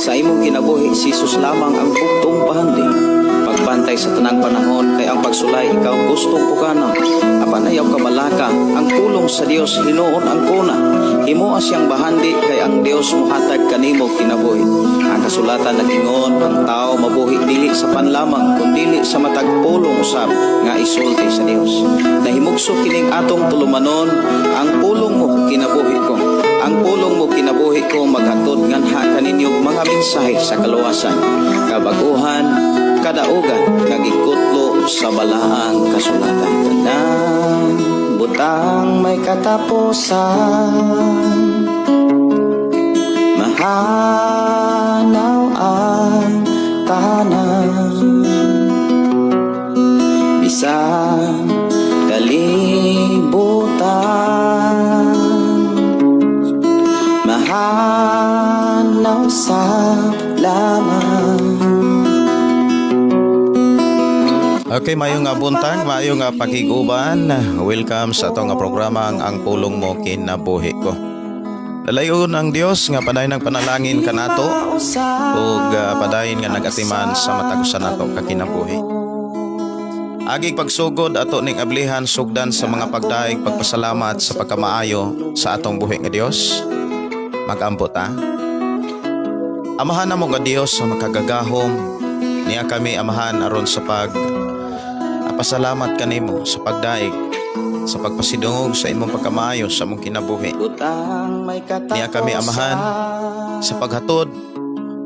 Sa imong kinabuhi, si Jesus lamang ang bugtong bahandi. Pagbantay sa tanang panahon kay ang pagsulay ikaw gustong pukanon. Apan ayaw kabalaka, ang pulong sa Dios hinuon ang kuna. Himoa siyang bahandi kay ang Dios muhatag kanimo kinabuhi. Ang kasulatan nagingon, ang tao mabuhi dili sa pan lamang kundili sa matag pulong usab nga isulti sa Dios. Nahimugso kining atong tulumanon, ang pulong mo kinabuhi ko. Ang pulong mo kinabuhi ko maghatod nganha kaninyo mga mensahe sa kaluwasan, kabaguhan, kadaugan nga gikutlo sa balaang kasulatan. Tanang butang may katapusan, mahanaw ang tanan, bisan kalibutan, mahanaw sa laman. Okay, mayong nga buntag, mayong nga pakiguban. Welcome sa atong nga programa ang Pulong Mo Kinabuhi Ko. Dalayon ang Dios nga padayon ng panalangin kanato ug padayon nga nagatiman sa matag usa nato ka kinabuhi. Agig pagsugod, ato ning ablihan sugdan sa mga pagdaig pagpasalamat sa pagkamaayo sa atong buhi nga Dios. Magampo ta. Amahan namo nga Dios sa makagagahom, niya kami, Amahan, aron sa pag pasalamat kanimo sa pagdaig, sa pagpasidungog sa imong pagkamaayo sa among kinabuhi. Butang may katapusan. Niya kami, Amahan, sa paghatod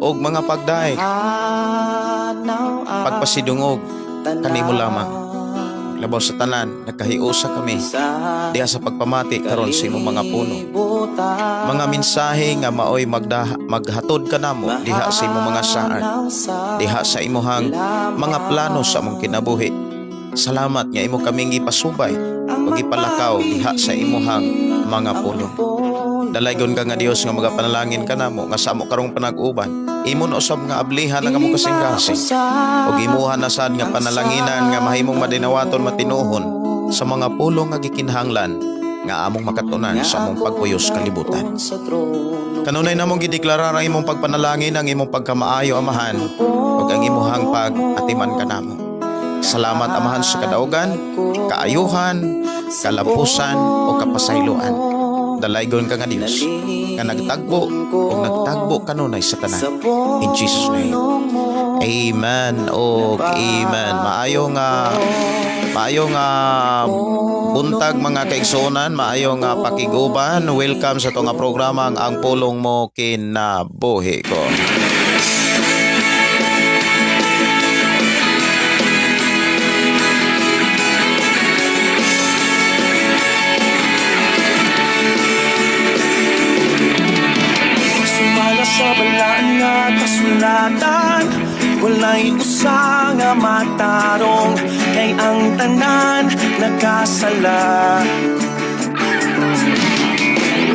og mga pagdaig, Mahanaw ang pagpasidungog kanimo lamang. Labaw sa tanan, nagkahiusa kami diha sa pagpamati karon sa imong mga pulong. Mga mensahe nga maoy maghatod kanamo diha sa imong mga saad, diha sa imuhang mga plano sa among kinabuhi. Salamat nga imo kaming gipasubay ug gipalakaw diha sa imuhang mga pulong. Dalaygon ka nga Dios nga magapanalangin kanamo nga sa amo karong panag-uban. Imo na usab nga ablihan ang among kasing-kasing ug imuha na sad nga panalanginan nga mahimong madinawaton matinuhon sa mga pulong nga gikinahanglan nga among makatunan sa among pagpuyos kalibutan. Kanunay namong gideklarar ang imong pagpanalangin, ang imong pagkamaayo, Amahan, ug ang imuhang pag-atiman kanamo. Salamat, Amahan, sa kadaugan, kaayuhan, kalampusan o kapasayloan. Dalaygon ka nga Dios nga nagtagbo o nagtagbo kanunay sa tanan. In Jesus' name. Amen o amen. Maayo nga buntag, mga kaigsuonan, maayo nga pakiguban. Welcome sa atong nga programa ang Pulong Mo Kinabuhi Ko. Sumala sa balaan nga kasulatan, wala'y usa nga matarong, kay ang tanan nagkasala.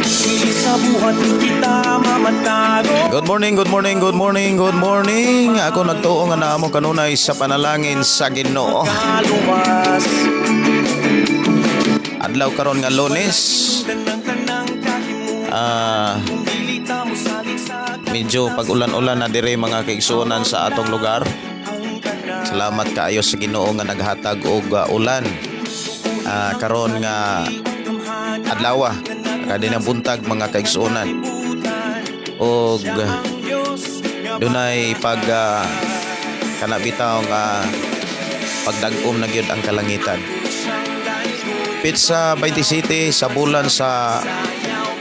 Dili sa buhat kita mamataro. Good morning, good morning, good morning, good morning. Ako nagtuo nga naamo kanunay sa panalangin sa Ginoo. Kaluwas. Adlaw karon nga Lunes. Tanang-tanang kahimutan. Ah, Dili ta mosalig sa medyo pag-ulan-ulan na dire, mga kaigsuonan, sa atong lugar. ang tanan. Salamat kaayo sa Ginoo nga naghatag og ulan. Karon nga adlaw, kadi na buntag, mga kaigsuonan. Og dunay pag kana bitaw nga pagdag-om na gyud ang kalangitan. Petsa 27 sa bulan sa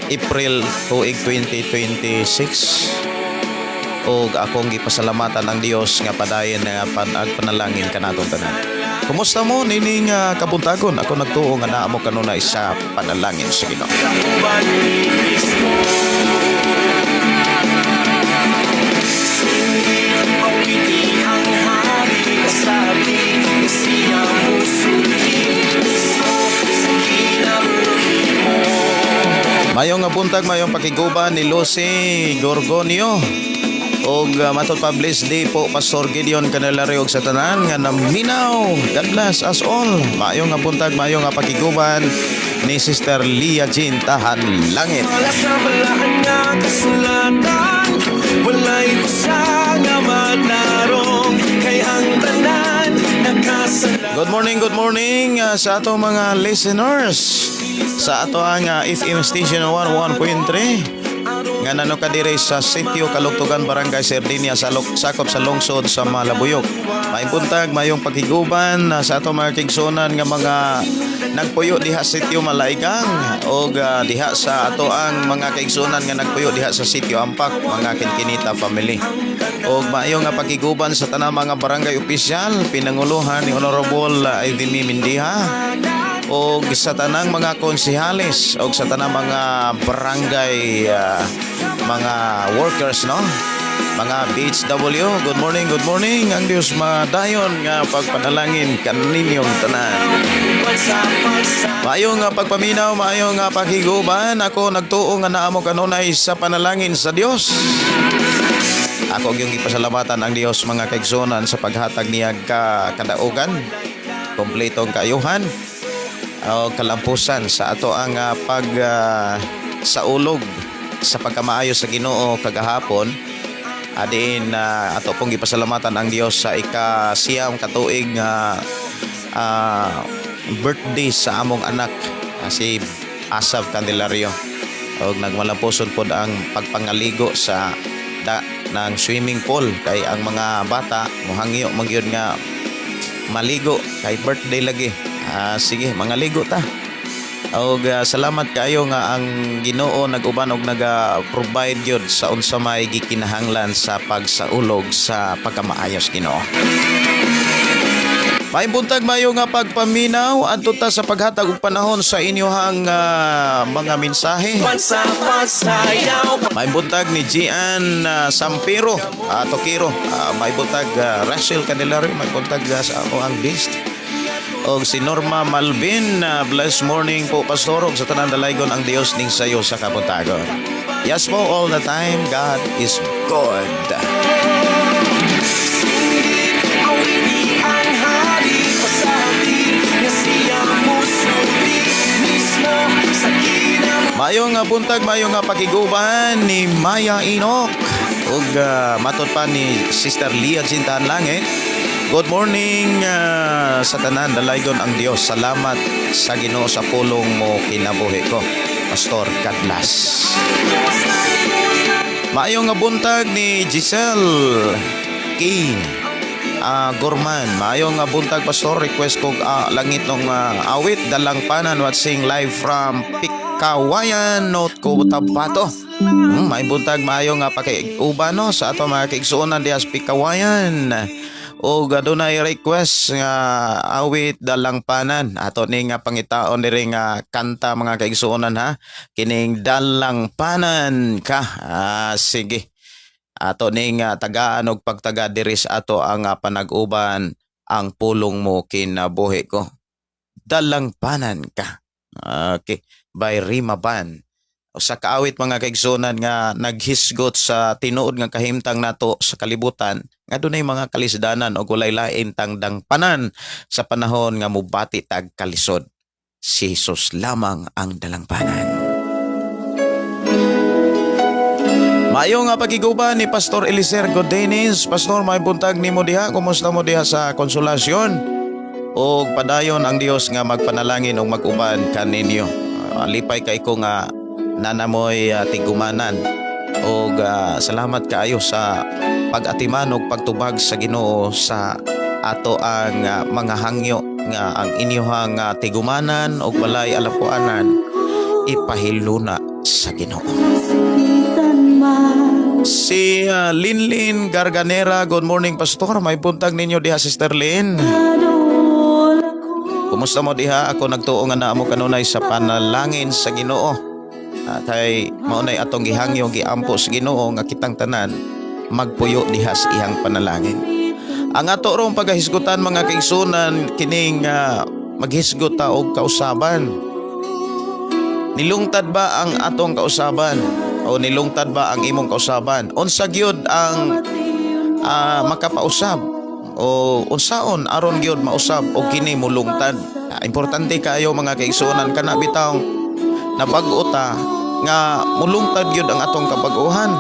April tuig 2026 ug akong gipasalamatan ang Dios nga padayon nga panalangin kanatong tanan. Kumusta mo nining kabuntagon? Ako nagtuo nga naa mo kanunay sa panalangin sa Ginoo. Kauban ni Kristo. Singit, awiti ang hari. Kasabi nga siya musulti mo sa kinabuhi mo. Mayong nga buntag, mayong pakiguban ni Lucy Gorgonio. Og matod pa, blessed day po, Pastor Gideon Canelario ug sa tanan nga naminaw. God bless us all. Mayong nga buntag, mayong nga pakiguban ni Sister Leah Jean Tahan Langit. Wala sa balaan nga kasulatan. Walay usa nga manarong, kay ang tanan nakasala. Good morning sa ato mga listeners sa ato ang FM station 11.3 nga nano ka diri sa Sitio Kalugtugan, Barangay Sardinia, sa sakop sa lungsod sa Malabuyok. Maayong buntag, mayong paghiguban sa ato mga kigsunan nga mga nagpuyo diha sa Sitio Malaigang o diha sa ato ang mga kaigsunan nga nagpuyo diha sa Sitio Ampak, mga Kinkinita family. Og maayo nga paghiguban sa tanang mga barangay opisyal pinanguluhan ni Honorable Ivy Mindiha og sa tanang mga konsehales og sa tanang mga barangay mga workers, no, mga BHW. Good morning, good morning. Ang Dios madayon nga pagpanalangin kaninyong tanan. Maayo nga pagpaminaw, maayo nga paghiguban. Ako nagtuo nga naa mo kanunay sa panalangin sa Dios. Ako gyung gipasalamatan ang Dios, mga kaigsunan, sa paghatag niya ka kadaugan, kompletong kaayuhan o kalampusan sa ato ang pag saulog sa pagkamaayo sa Ginoo kagahapon, adiin ato pong gipasalamatan ang Dios sa ika-9 katuig nga birthday sa among anak, si Asaf Candelario, og nagmalampuson pod ang pagpangaligo sa da ng swimming pool kay ang mga bata mohangyo man gyud nga maligo kay birthday lagi. Sige, mga ligo ta. Og salamat kaayo nga ang Ginoo nag-uban og naga-provide gyud sa unsa may gikinahanglan sa pagsaulog sa pagkamaayos Ginoo. Maayong buntag, maayo nga pagpaminaw, adto ta sa paghatag og panahon sa inyohang mga mensahe. Sa pagsayaw. Maayong buntag ni Gian Sampiro, Tokiro. Maayong buntag Russell Candelario, maayong buntag sa ako ang guest. Og si Norma Malvin, blessed morning po, Pastor, og sa tanan dalaygon ang Dios ning sayo sa kabuntagon. Yes po, all the time, God is good. Awiti ang hari, pasabi nga siya musulti mismo sa kinabuhi. Maayong nga buntag, maayong nga pakiguban ni Maya Enoch. Ug matod pa ni Sister Leah Jintahan Langit. Good morning sa tanan, dalaygon ang Dios. Salamat sa Ginoo sa pulong mo kinabuhi ko. Pastor Cadlas. Maayong nga buntag ni Giselle Kane Gorman. Maayong nga buntag, Pastor, request ko langit ng awit Dalangpanan, watching live from Pikawayan, North Cotabato. Maayong buntag, maayo nga pakiuban, no, sa ato mga kaigsuonan diha sa Pikawayan. O adunay request nga awit Dalangpanan. Ato ni nga pangitaon diri nga kanta, mga kaigsuonan, ha. Kining Dalangpanan Ka. Sige. Ato ning tagaan og pagtaga diri sa ato ang panag-uban, Ang Pulong Mo Kinabuhi Ko. Dalangpanan Ka. Okay, by Rima Ban. Sa kaawit, mga kaigsunan, nga naghisgot sa tinuod nga kahimtang nato sa kalibutan nga dunay mga kalisdanan o walay lain tang dangpanan sa panahon nga mubati tag kalisod. Si Jesus lamang ang dalangpanan. Maayo nga pagiguban ni Pastor Eliser Godenis. Pastor, may buntag nimo diha. Kumusta mo diha sa Konsolasyon? O padayon ang Dios nga magpanalangin og mag-uban kaninyo. Lipay kay ko nga nanamoy tigumanan. Og salamat kaayo sa pag-atiman og pagtubag sa Ginoo sa ato ang mga hangyo nga ang inyohang tigumanan og balay alampuanan ipahiluna sa Ginoo. Si Linlin Garganera, good morning, Pastor. May buntag ninyo diha, Sister Lin. Kumusta mo diha? Ako nagtuo nga naa mo kanunay sa panalangin sa Ginoo. At ay maunay atong gihangyo, giampo sa Ginoo nga kitang tanan magpuyo diha sa iyang panalangin. Ang ato rong pagahisgutan, mga kaigsunan, kining maghisgot ta og kausaban. Nilungtad ba ang atong kausaban? O nilungtad ba ang imong kausaban? Unsa gyud ang makapausab? O unsaon aron gyud mausab o kini mulungtad? Importante kaayo, mga kaigsuonan, kana bitawng nabag-o ta nga mulungtad gyud ang atong kabag-ohan.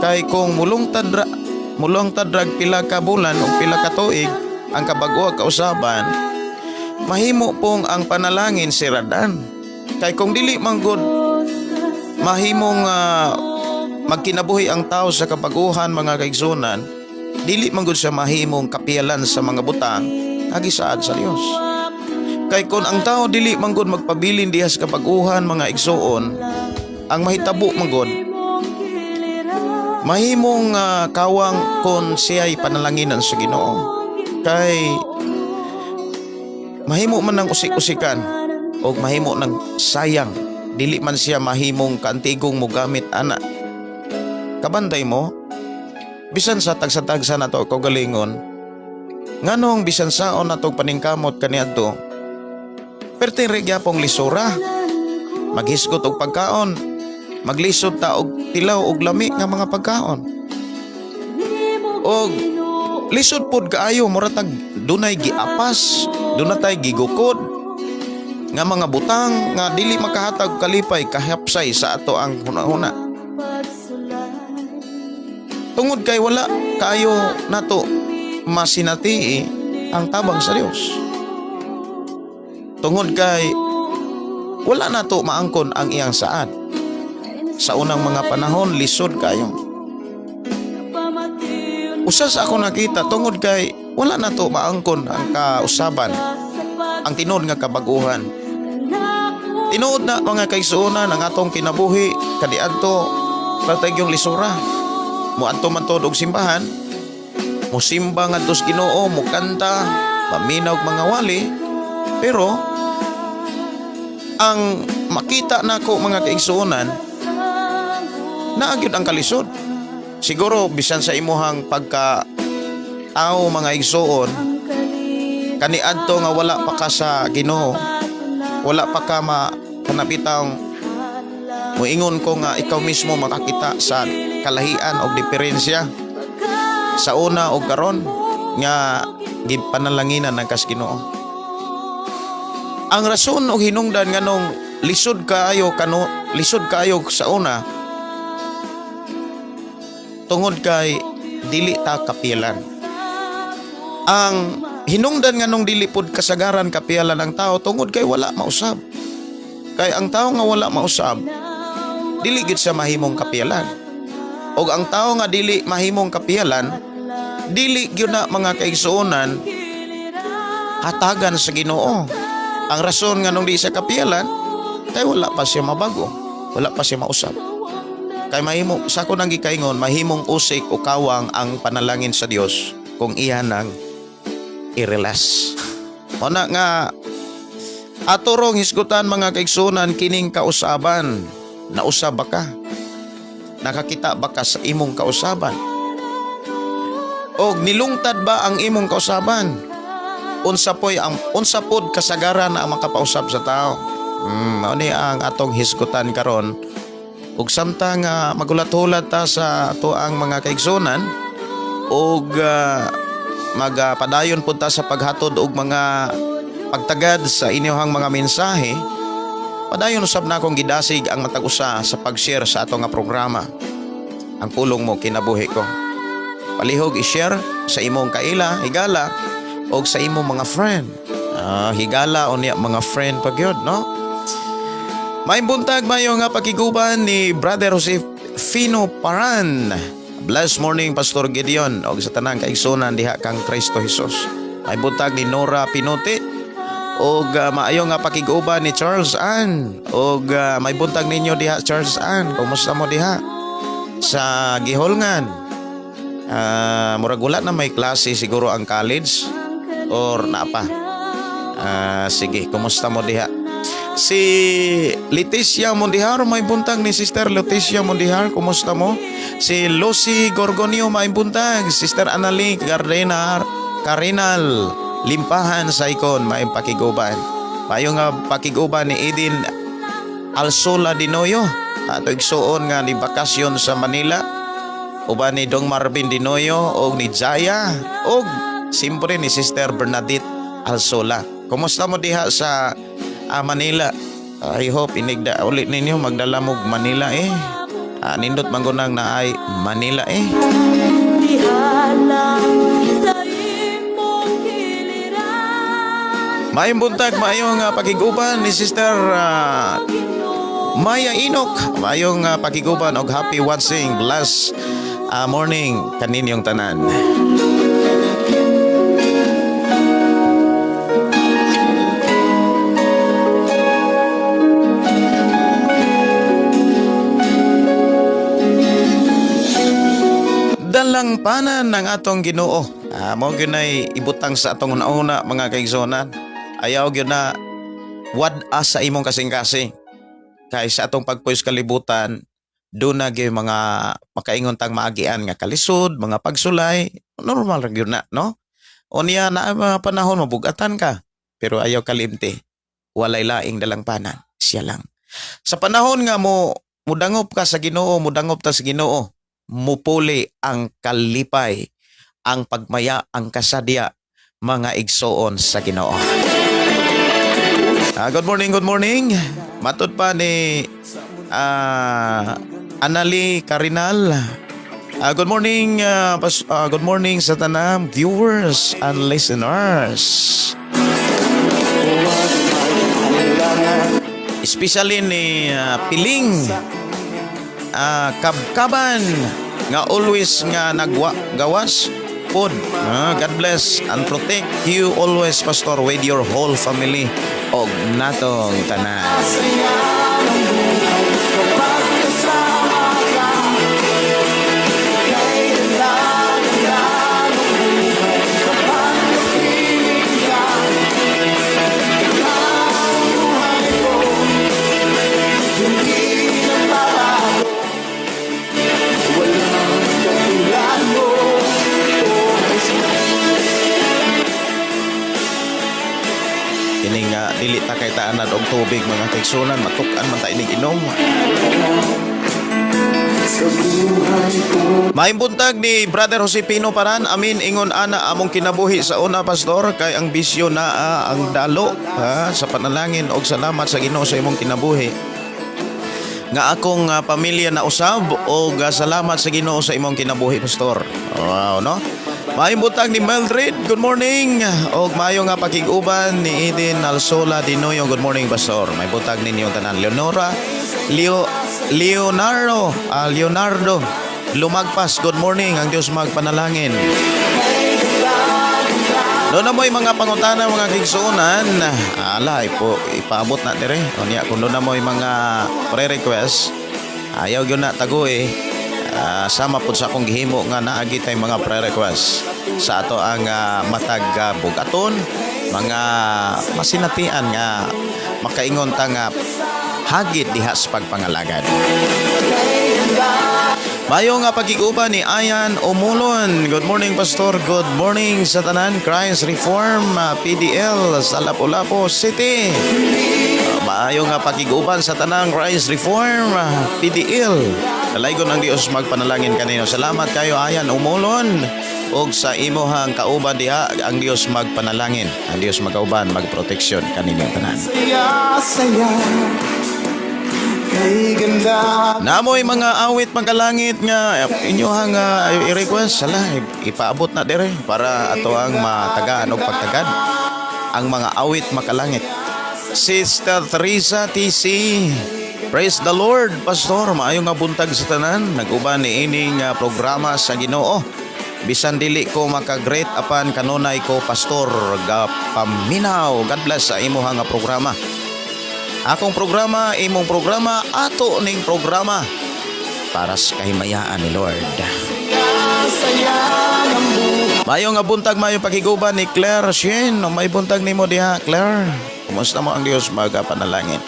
Kay kung mulungtad rag pila ka bulan o pila ka tuig ang kabag-o kausaban, mahimo pong ang panalangin siradan. Kay kung dili manggod mahimong magkinabuhi ang tao sa kabaguhan, mga kaigsunan, dili manggod siya mahimong kapiyalan sa mga butang nga gisaad sa Dios. Kay kung ang tao dili manggod magpabilin diha sa kabaguhan, mga igsuon, ang mahitabo manggod mahimong kawang kon siya'y panalanginan sa Ginoo. Kay mahimo man ng usik-usikan o mahimo ng sayang, dili man siya mahimong kaantigong mogamit ana. Kabantay mo, bisan sa tagsa-tagsa nato kaugalingon, nganong bisan saon nato paningkamot kaniadto, perti ra gyapong lisura. Maghisgot og pagkaon, maglisod ta og tilaw og lami nga mga pagkaon. Og lisod pod kaayo, mura tag dunay giapas, dunay tay gigukod nga mga butang nga dili makahatag kalipay, kahapsay sa ato ang hunahuna. Tungod kay wala kaayo nato masinati ang tabang sa Dios. Tungod kay wala nato maangkon ang iyang saad. Sa unang mga panahon, lisod kayo. Usa sa ako nakita, tungod kay wala nato maangkon ang kausaban, ang tinuod nga kabaguhan. Tinuod na, mga kaigsuonan, ang atong kinabuhi kaniadto ratay yung lisura. Muadto man to og simbahan, musimba ngadto sa Ginoo, mukanta, paminaw og mga wali, pero ang makita nako, mga kaigsuonan, naa gyud ang kalisod. Siguro bisan sa imuhang pagka tao, mga igsuon, kaniadto nga wala pa ka sa Ginoo, wala pa ka ma kanabitang muingon ko nga ikaw mismo makakita sa kalahian og diferensya sa una og karon nga gipanalanginan ng kas Ginoo. Ang rason og hinungdan nganong lisod kaayo kano, lisod kaayo sa una, tungod kay dili ta kapilan. Ang hinungdan nganong dili pud kasagaran kapiyalan ang tao, tungod kay wala mausab. Kay ang tao nga wala mausab, dili gid siya mahimong kapiyalan. Og ang tao nga dili mahimong kapiyalan, dili gyud na, mga kaigsuonan, hatagan sa Ginoo. Ang rason nganong di siya kapiyalan kay wala pa siya mabago, wala pa siya mausab. Kay mahimo sa ako nang gikaingon, mahimong usik o kawang ang panalangin sa Dios kung iya nang i-relax. Mao na nga ato rong hisgutan, mga kaigsunan, kining kausaban. Nausab ba ka? Nakakita ba ka sa imong kausaban? Og nilungtad ba ang imong kausaban? Unsa pod kasagaran ang makapausab sa tao? Mao ni ang atong hisgutan karon. Ug samtang nga magulat-hulat ta sa ato ang mga kaigsunan ug magpadayon pud ta sa paghatod og mga pagtagad sa inyong mga mensahe, padayon usab na akong gidasig ang matag usa sa pag-share sa ato nga programa, Ang Pulong Mo Kinabuhi Ko. Palihog i-share sa imong kaila, higala og sa imong mga friend. Ah, higala unya mga friend pag yun, no? Maayong buntag, mayo nga pakiguban ni Brother Jose Fino Paran. Blessed morning, Pastor Gideon og sa tanang kaigsunan diha kang Kristo Jesus. Maayong buntag ni Nora Pinote og maayo nga pakiguban ni Charles Ann og may buntag ninyo diha, Charles Ann. Kumusta mo diha sa Giholngan? Murag wala na may klase siguro ang college or naa pa. Sige, kumusta mo diha? Si Leticia Mondihar, may buntag ni Sister Leticia Mondihar, kumusta mo? Si Lucy Gorgonio, may buntag. Sister Annalie Gardenar, Carinal, Limpahan sa ikon, may pakiguban. Mayo nga pakiguban ni Edin Alsola Dinoyo. Ato igsuon nga ni bakasyon sa Manila. Uban ni Dong Marvin Dinoyo og ni Jaya og siyempre ni Sister Bernadette Alsola. Kumusta mo diha sa Manila? I hope inigda ulit ninyo magdala mo Manila eh. Nindot man gunang naay Manila eh. Dihala sa imong giliran. Maayong buntag, maayong pakiguban ni Sister Maya Inok. Maayong pakiguban og happy watching. Bless morning kaninyong tanan. Dalangpanan ng atong Ginoo. Mao gyud nay ibutang sa atong una mga kaigsonan. Ayaw gyud na wad-a sa imong kasing-kasing. Kay sa atong pagpuyo sa kalibutan, doon na gyud mga makaingon tang maagian nga kalisod, mga pagsulay, normal ra gyud na, no? Unya na ang mga panahon mabugatan ka, pero ayaw kalimti. Walay laing dalangpanan, siya lang. Sa panahon nga mo mudangop ka sa Ginoo, mudangop ta sa Ginoo, mupuli ang kalipay, ang pagmaya, ang kasadya, mga igsoon sa Ginoo. Good morning, good morning. Matod pa ni Anali Carinal. Good morning, good morning sa tanang viewers and listeners. Especially ni Piling Kabkaban nga always nga nagwa gawas pod. God bless and protect you always, Pastor, with your whole family og natong tanan. Kini nga dili ta kay taanad og tubig, mga kaigsunan, matuk-an man ta inig inom. Maayong buntag ni Brother Jose Pino Paran. Amin ingon ana among kinabuhi sa una, Pastor, kay ang bisyo naa ang dalo ha, sa panalangin og salamat sa Ginoo sa imong kinabuhi. Nga akong pamilya na usab og salamat sa Ginoo sa imong kinabuhi, Pastor. Wow, no? Maayong buntag ni Mildred, good morning. Og maayo nga pakig-uban ni Eden Alsola Dinoyo, good morning, Pastor. May buntag ninyo tanan. Leonora Leo Leonardo, Leonardo Lumagpas, good morning. Ang Diyos magpanalangin. Doon na mo'y mga pangutana, mga kigsuunan. Ala, ipaabot na dire. O niya, kung doon na mo'y mga pre-request, ayaw yun na tagoy. Sama po sa akong gihimo nga naagi tay mga pre-request sa ato ang matag bugaton, mga masinatian nga makaingon ta nga hagit diha sa pagpangalagad. Mayo nga pagkiguban ni Ayan Umulon. Good morning, Pastor. Good morning sa tanan. Christ Reform PDL sa Lapu-Lapu City. Maayo nga pakiguban sa tanang Christ Reform PDL. Dalaygon ang Dios magpanalangin kanino. Salamat kayo, Ayan Umulon. Og sa imuhang kauban diha, ang Dios magpanalangin. Ang Dios magkauban, magproteksyon kaninyo tanan. Saya, saya kay ganda. Namoy mga awit magkalangit nga inyohang i-request sala ipaabot na dire para ato ang matagaan og pagtagad ang mga awit makalangit. Sister Teresa TC. Praise the Lord, Pastor. Maayo nga buntag sa tanan. Nag-uban ni ining programa sa Ginoo. Bisan dili ko makagreet apan kanunay ko, Pastor, gapaminaw. God bless sa imuha nga programa. Akong programa, imong programa, ato ning programa para sa kahimayaan ni Lord. Mayo nga buntag, mayo pakiguban ni Claire Shin. May buntag nimo diha, Claire. Kumusta mo? Ang Dios magapanalangin.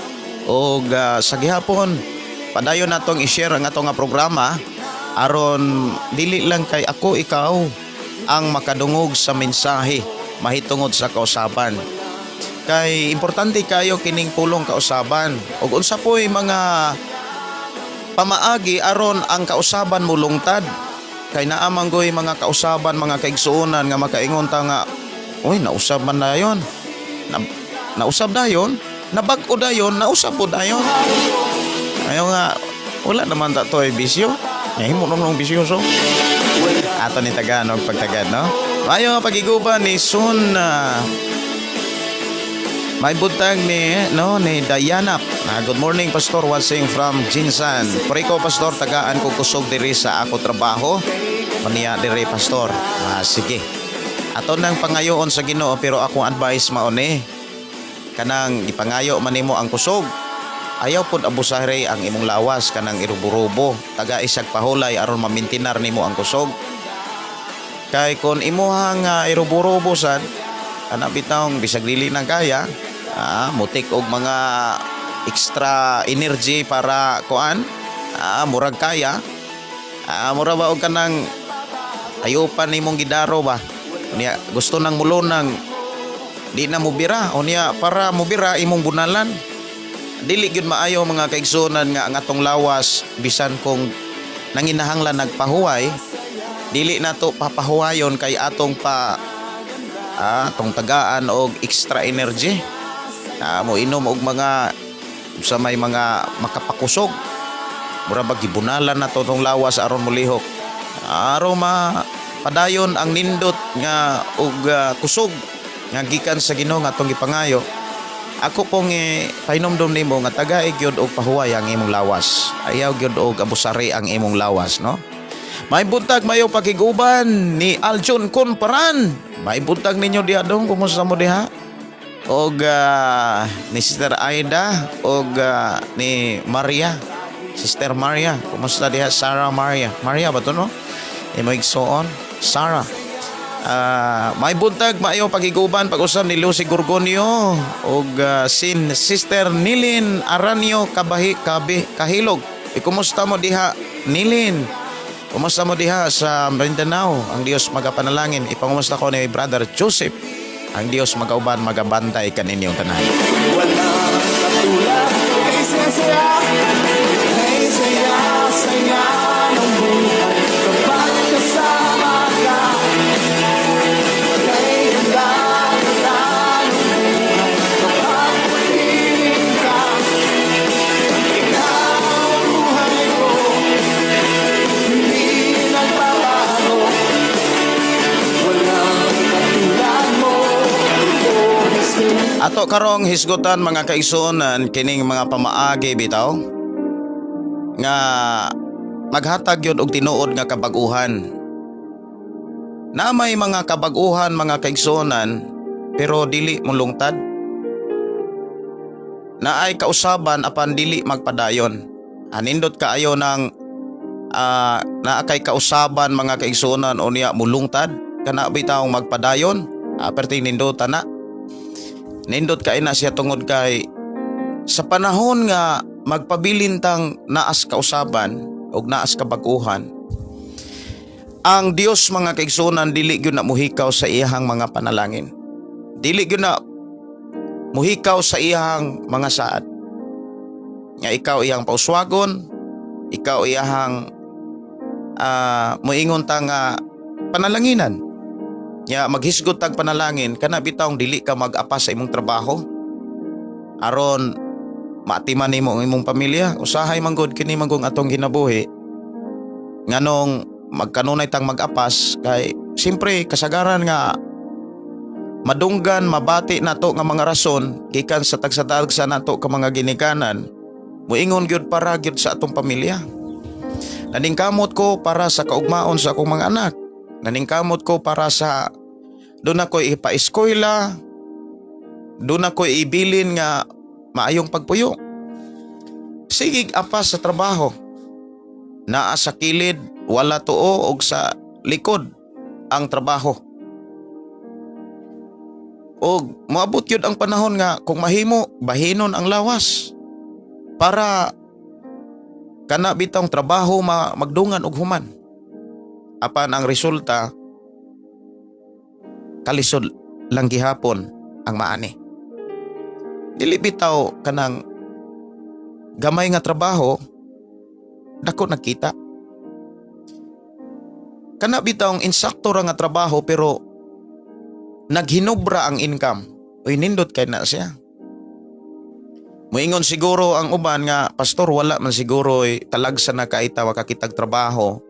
Og sa gihapon, padayon natong i-share ang atong nga programa aron dili lang kay ako ikaw ang makadungog sa mensahe mahitungod sa kausaban. Kay importante kayo kining pulong kausaban. Ug unsa po'y mga pamaagi aron ang kausaban mo lungtad? Kay naa man goy mga kausaban, mga kaigsuonan, nga makaingon ta nga, "Uy, nausab man na yon, nausab dayon, nabag-o dayon, nausab po dayon." Ayo nga Wala naman ta to ay bisyo. Nahimo nung bisyoso. Ato ni Tagalog pagtagad, no? Mayo nga pagiguban ni Sun may buntag ni, no, ni Diana. Good morning, Pastor, watching from Jinsan. Pray ko, Pastor, tagaan ko kusog diri sa ako trabaho. Unya diri, Pastor. Sige. Ato nang pangayoon sa Ginoo, pero akong advice mao ni kanang ipangayo man nimo ang kusog. Ayaw pud abusare ang imong lawas, kanang irubo-rubo. Taga isag pahulay aron mamintinar nimo ang kusog. Kay kon imuhang irubo-rubo sad, ana bitawng bisag dili nang kaya, mutik og mga extra energy para kuan, murag kaya, mura ba og kanang ayupan nimong gidaro ba. Unya gusto nang mulonang, di na mubira. Unya para mubira, imong bunalan. Dili gyud maayo, mga kaigsunan, nga ang atong lawas, bisan kung nanginahanglan nagpahuway, dili nato papahuwayon kay atong pa atong tagaan og extra energy, mo inom og mga sa may mga makapakusog, mura ba gibunalan na to tong lawas aron molihok, aron ma padayon ang nindot nga og kusog nga gikan sa Ginoo nga atong gipangayo. Ako pong pahinomdom nimo nga tagay gyud og pahuway ang imong lawas. Ayaw gyud og abusari ang imong lawas, no? May buntag, mayo pakiguban ni Aljon Comparan. May buntag ninyo diha dong, kumusta mo diha? Og ni Sister Aida og ni Maria. Sister Maria, kumusta diha, Sarah Maria? Maria ba to, no? Imo igsuon, Sarah. May buntag, maayo pagiguban pag-usab ni Lucy Gorgonio og sin Sister Nilin Aranio Kabahi Kabi Kahilog. E, kumusta mo diha, Nilin? Kumusta mo diha sa Mindanao? Ang Dios magapanalangin. Ipangumusta ko ni Brother Joseph. Ang Dios magauban, magabantay kaninyong tanan. Walang katulad. Kay saya, kay saya, saya ng buhay kapag kasama ka. Kay ganda, ganda ng buhay kapag piling ka. Ikaw ang buhay ko, hindi nagbabago. Walang katulad mo, Oh Jesus. Ato karong hisgutan, mga kaigsuonan, kining mga pamaagi bitaw nga maghatag yun og tinuod nga kabag-uhan. Na may mga kabag-uhan, mga kaigsuonan, pero dili molungtad. Naay kausaban apan dili magpadayon. Anindot kaayo ng naa kay kausaban, mga kaigsuonan, unya mulungtad, kana bitawng magpadayon, perting nindota na. Nindot kay na siya tungod kay sa panahon nga magpabilin tang naas kausaban og naas kabag-uhan, ang Dios, mga kaigsuonan, dili gyud na muhikaw sa iyahang mga panalangin. Dili gyud na muhikaw sa iyahang mga saad. Nga ikaw iyang pauswagon, ikaw iyahang moingon ta nga panalanginan. Nya maghisgot tag panalangin, kana bitawng dili ka mag-apas sa imong trabaho aron maatiman nimo ang imong pamilya. Usahay man gud kini man atong ginabuhi, nganong magkanunay tang mag-apas, kay siyempre kasagaran nga madunggan, mabati nato nga mga rason gikan sa tagsa-tagsa nato ka mga ginikanan, moingon gyud para gyud sa atong pamilya. Naningkamot ko para sa kaugmaon sa akong mga anak. Naningkamot ko para sa doon ako ipa-eskwela, doon ako ibilin nga maayong pagpuyo. Sige apas sa trabaho. Naa sa kilid, wala tuo, og sa likod ang trabaho. Og moabot yun ang panahon nga kung mahimo, bahinon ang lawas para kana bitong trabaho magdungan og human. Apan ang resulta, kalisod lang gihapon ang maani. Dili bitaw kanang gamay nga trabaho, dako nagkita. Kana bitawng insakto ra nga trabaho pero naghinubra ang income. Uy, nindot kay na siya. Moingon siguro ang uban nga, "Pastor, wala man siguro talagsa na kaita makakitag trabaho,"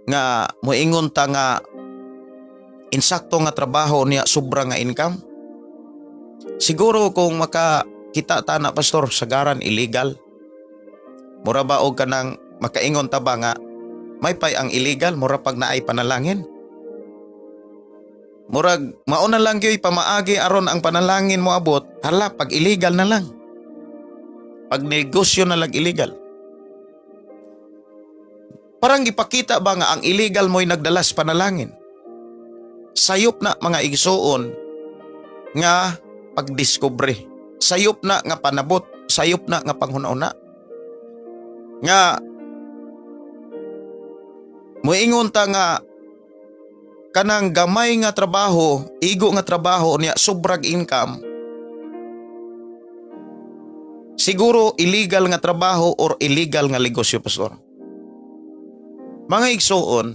nga moingon ta nga insakto nga trabaho niya, sobra nga income. Siguro kung makakita ta na, Pastor, sagaran illegal. Mura ba og kanang makaingon ta ba nga may pay ang illegal, mura pag naay panalangin? Murag mao na lang gyud pamaagi aron ang panalangin mo abot, hala, pag illegal na lang. Pag negosyo na lang illegal. Parang gipakita ba nga ang illegal mo'y nagdalas panalangin? Sayop na, mga igsuon, nga pagdiskubre. Sayop na nga panabot, sayop na nga panghuna-una. Nga muingon ta nga kanang gamay nga trabaho, igo nga trabaho niya, sobrag income. Siguro illegal nga trabaho or illegal nga negosyo, Pastor. Mga igsuon,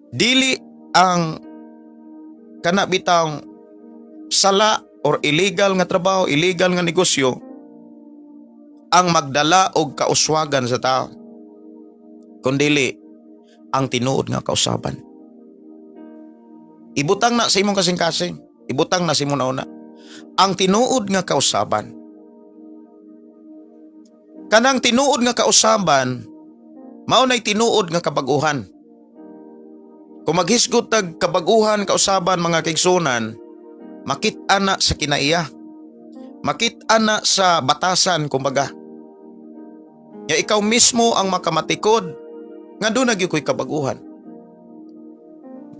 dili ang kana bitang sala or illegal nga trabaho, illegal nga negosyo ang magdala og kauswagan sa tao, kundili ang tinuod nga kausaban. Ibutang na sa imong kasing-kasing, ibutang na sa imong nauna. Ang tinuod nga kausaban. Kanang tinuod nga kausaban, mao nay tinuod nga kabaguhan. Kung maghisgot tag kabaguhan, kausaban, mga kaigsunan, makit-a na sa kinaiya. Makit-a na sa batasan, kumbaga. Ya ikaw mismo ang makamatikod nga duna gyud ko'y kabaguhan.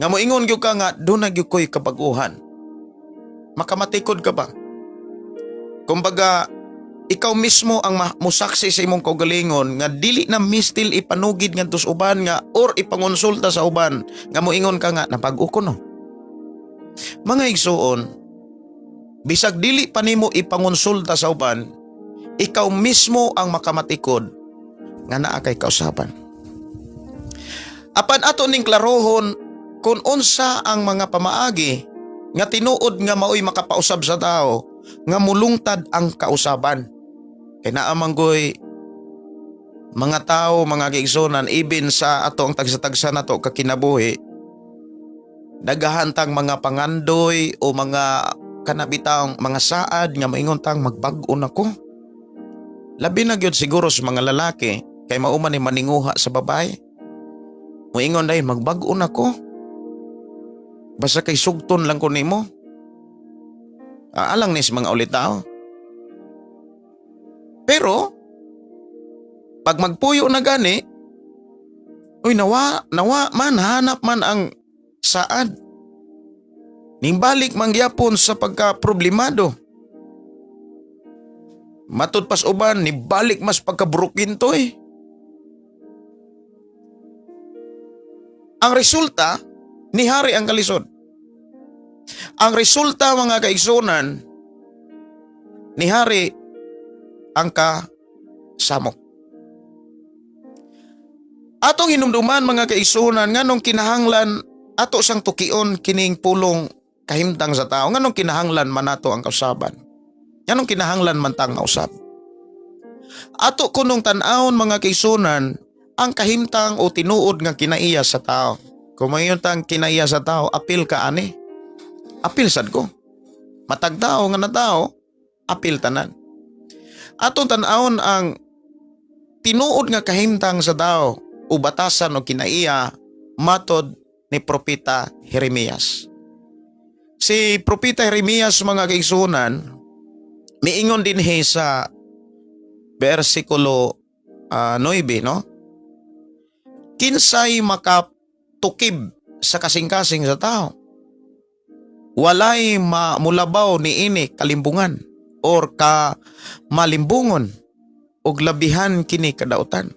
Nga moingon gyud ka nga duna gyud ko'y kabaguhan. Makamatikod ka ba? Kumbaga, ikaw mismo ang musaksi sa imong kaugalingon nga dili na mistil ipanugid ngadto sa uban nga or ipangonsulta sa uban nga moingon ka nga nabag-o ko, no. Mga igsuon, bisag dili pa nimo ipangonsulta sa uban, ikaw mismo ang makamatikod nga naa kay kausaban. Apan ato ning klarohon kung unsa ang mga pamaagi nga tinuod nga maoy makapausab sa tao nga mulungtad ang kausaban. Kay naa man goy mga tao, mga kaigsunan, even sa ato ang tagsa-tagsa nato kakinabuhi, daghan tang mga pangandoy o mga kanabitang mga saad nga maingon tang magbag-o na ko. Labi na gyud siguro sa mga lalaki kay mao man ni maninguha sa babae. Moingon dahil, "Magbag-o na ko. Basta kay sugton lang ko nimo." Alang ni sa mga ulitawo. Pero pag magpuyo na gani, uy, nawa, nawa man, hanap man ang saad. Nimbalik man gyapon sa pagka problemado. Matud pas uban, nibalik mas pagka-broken to eh. Ang resulta, nihari ang kalisod. Ang resulta, mga kaigsunan, nihari ang kasamok. Atong hinumduman, mga kaigsunan, nganong kinahanglan ato sang tukion kining pulong kahimtang sa tao, nganong kinahanglan man nato ang kausaban? Nganong kinahanglan man tang mausab? Ato kunong tan-awon, mga kaigsunan, ang kahimtang o tinuod nga kinaiya sa tao. Kung mayon tang kinaiya sa tao, apil ka ani. Apil sad ko. Matag tao nga na tao, apil tanan. Atong tan-awon ang tinuod nga kahimtang sa tao o batasan o kinaiya matod ni Propeta Jeremias. Si Propeta Jeremias, mga kaigsunan, miingon dinhi sa versikulo 9, no? Kinsay makatukib sa kasing-kasing sa tao? Walay mamulabaw ni ini kalimbungan or ka malimbungon og labihan kini kadautan.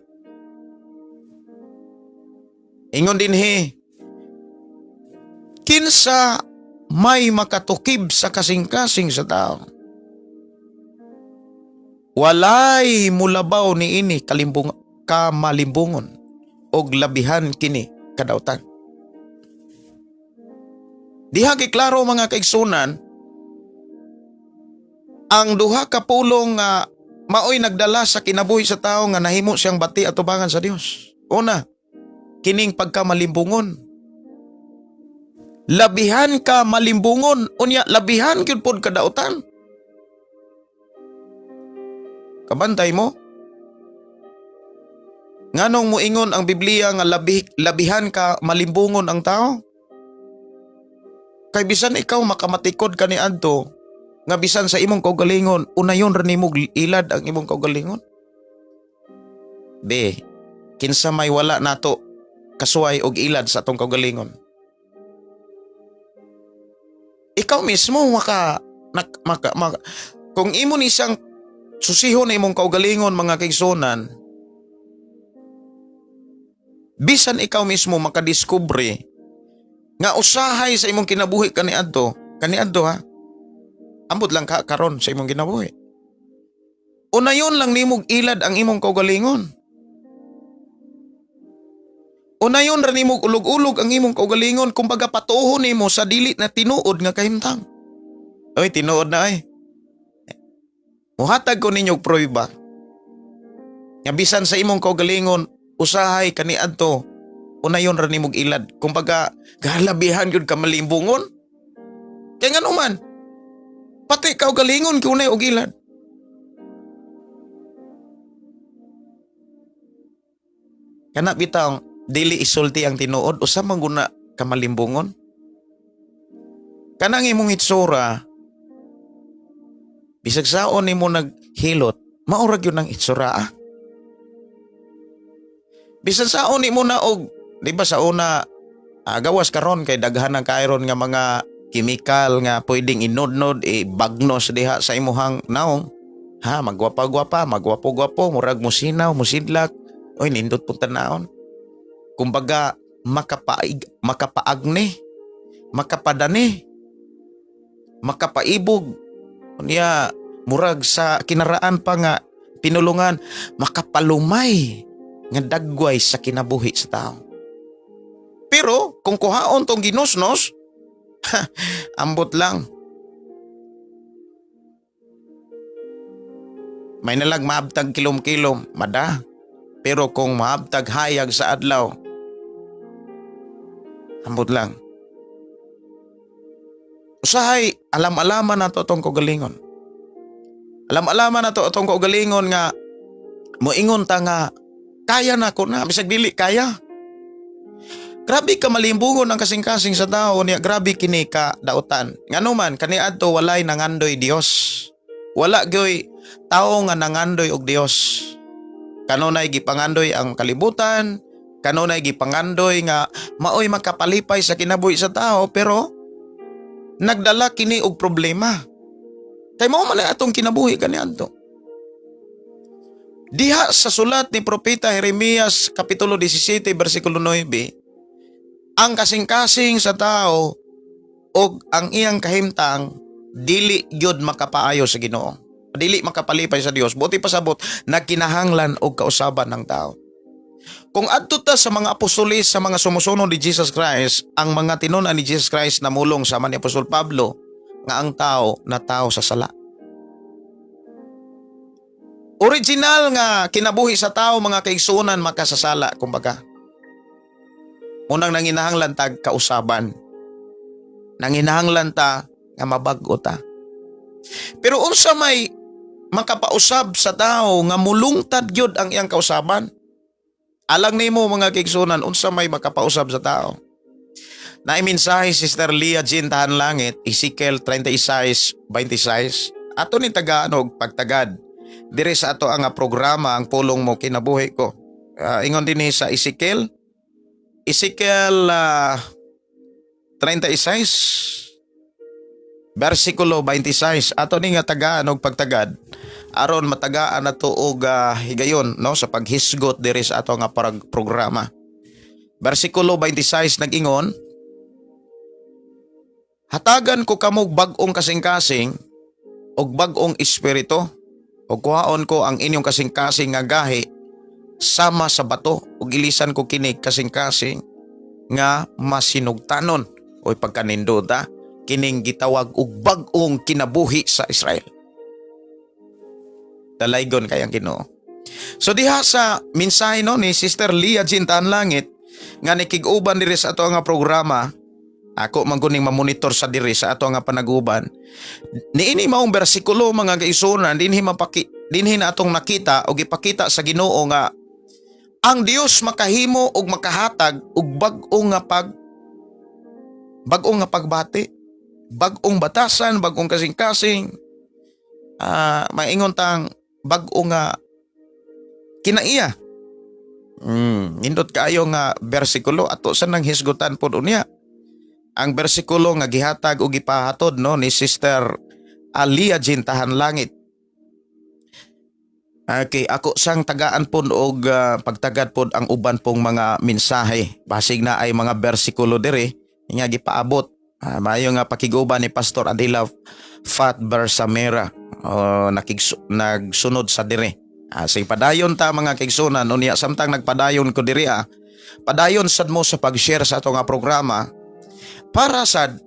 Ingon dinhi, kinsa may makatukib sa kasing-kasing sa tao? Walay mulabaw ni ini kalimbung kamalimbungon og labihan kini kadautan. Diha klaro, mga kaigsunan, Ang duha ka pulong nga maoy nagdala sa kinabuhi sa tao nga nahimo siyang bati atubangan sa Dios. Una, kining pagkamalimbungon. Labihan ka malimbungon, unya labihan gyud pod kadautan. Kabantay mo? Nganong moingon ang Biblia nga labihan ka malimbungon ang tao? Kay bisan ikaw makamatikod ka niadto, nga bisan sa imong kaugalingon, unayon ra nimo ilad ang imong kaugalingon. B, kinsa may wala nato kasuway og ilad sa atong kaugalingon? Ikaw mismo maka, nak, maka, maka kung imo ni siyang susihon na imong kaugalingon, mga kaigsunan, bisan ikaw mismo makadiskubre nga usahay sa imong kinabuhi kaniadto, kaniadto ha, ambot lang ka karon sa imong kinabuhi, unayon lang nimog ilad ang imong kaugalingon. Unayon ra nimog ulog-ulog ang imong kaugalingon, kumbaga patuho nimo sa dili na tinuod nga kahimtang. Oy, tinuod na ay. Muhatag ko ninyo og pruweba nga bisan sa imong kaugalingon usahay kaniadto unayon ra nimog ilad. Kumbaga galabihan gyud ka malimbungon. Kay ngano man, pati kaugalingon kunay og ilad. Kana bitaw dili isulti ang tinuod, usa man guna ka malimbungon. Kanang imong itsura, bisag saon nimo naghilot, mao ra gyud ang itsura ah. Bisan saon nimo na og, di ba sa una, gawas karon kay daghan ang kairon nga mga kimikal nga pwedeng inudnod, ibagnos diha sa imuhang naong. Ha, magwapa-gwapa, magwapo-gwapo, murag musinaw, musidlak. Oy, nindot pong tanawon. Kumbaga, makapaig, makapaagne, makapadani, makapaibog. Unya, murag sa kinaraan pa nga pinulungan, makapalumay nga dagway sa kinabuhi sa tao. Pero kung kuhaon tong ginusnos, ambot lang. May nalag maabtag kilom-kilom, mada. Pero kung maabtag hayag sa adlaw, ambot lang. Usahay, alam-alaman na to itong kaugalingon. Alam-alaman na to itong kaugalingon nga moingon ta nga kaya na ko na, bisag dili kaya. Grabe ka malimbungon ang kasing-kasing sa tao niya, grabe kini ka dautan. Ngano man kaniadto walay nangandoy Dios. Wala gyoy tao nga nangandoy og Dios. Kanunay gipangandoy ang kalibutan, kanunay gipangandoy nga maoy makapalipay sa kinabuhi sa tao, pero nagdala kini og problema. Kay mao man ang atong kinabuhi kaniadto. Diha sa sulat ni Propeta Jeremias Kapitulo 17 versikulo 9, ang kasing-kasing sa tao og ang iyang kahimtang dili gyud makapaayo sa Ginoo. Dili makapalipay sa Dios. Buti pasabot nagkinahanglan og kausaban ng tao. Kung adto ta sa mga apostoles, sa mga sumusunod ni Jesus Christ, ang mga tinun-an ni Jesus Christ namulong sama ni Apostol Pablo nga ang tao na tao sa sala. Original nga kinabuhi sa tao, mga kaigsuonan, makasasala kumbaga. Unang nanginahanglan tag kausaban. Nanginahanglan ta nga mabag-o ta. Pero unsa may makapausab sa tao nga mulungtad gyud ang iyang kausaban? Alang nimo, mga kaigsuonan, unsa may makapausab sa tao? Naay mensahe Sister Leah Jean Tahan Langit, Ezekiel 36:26. Ato ni tagaan og pagtagad dire sa ato ang programa, Ang Pulong Mo Kinabuhi Ko. Ingon dinhi sa Ezekiel Ezekiel 36 versikulo 26, ato ni nga tagaan og pagtagad aron matagaan nato og higayon, no, sa paghisgot diri sa ato nga programa. Versikulo 26 nag-ingon, "Hatagan ko kamog bag-ong kasing-kasing og bag-ong espiritu, ug kuhaon ko ang inyong kasing-kasing nga gahi sama sa bato ug ilisan ko kini kasing-kasing nga masinugtanon." Oy, pagkanindota kining gitawag og bag-ong kinabuhi sa Israel. Dalaygon kay ang Ginoo. So diha sa mensahe, no, ni Sister Leah Jean Langit nga nikig-uban diri sa ato nga programa, ako man kuning mamonitor sa diri sa ato nga panaguban. Niini maong bersikulo, mga kaigsuonan, dinhi na atong nakita o gipakita sa Ginoo nga ang Dios makahimo og makahatag og bag-o nga pagbati, bag-ong batasan, bag-ong kasing-kasing, maingon tang bag-o nga kinaiya. Nindot kaayo nga bersikulo, ato sa nang hisgutan pod unya. Ang bersikulo nga gihatag o gipahatod, no, ni Sister Alia Jean Tahan Langit. Okay, ako sang tagaan pod og pagtagad pod ang uban pong mga mensahe. Basig na ay mga bersikulo diri nga gipaabot. Maayo nga pakiguban ni Pastor Adila Fat Bersamera o nagsunod sa diri. Sige, padayon ta, mga kaigsuonan, unya samtang nagpadayon ko diri, padayon sad mo sa pag-share sa ato nga programa para sad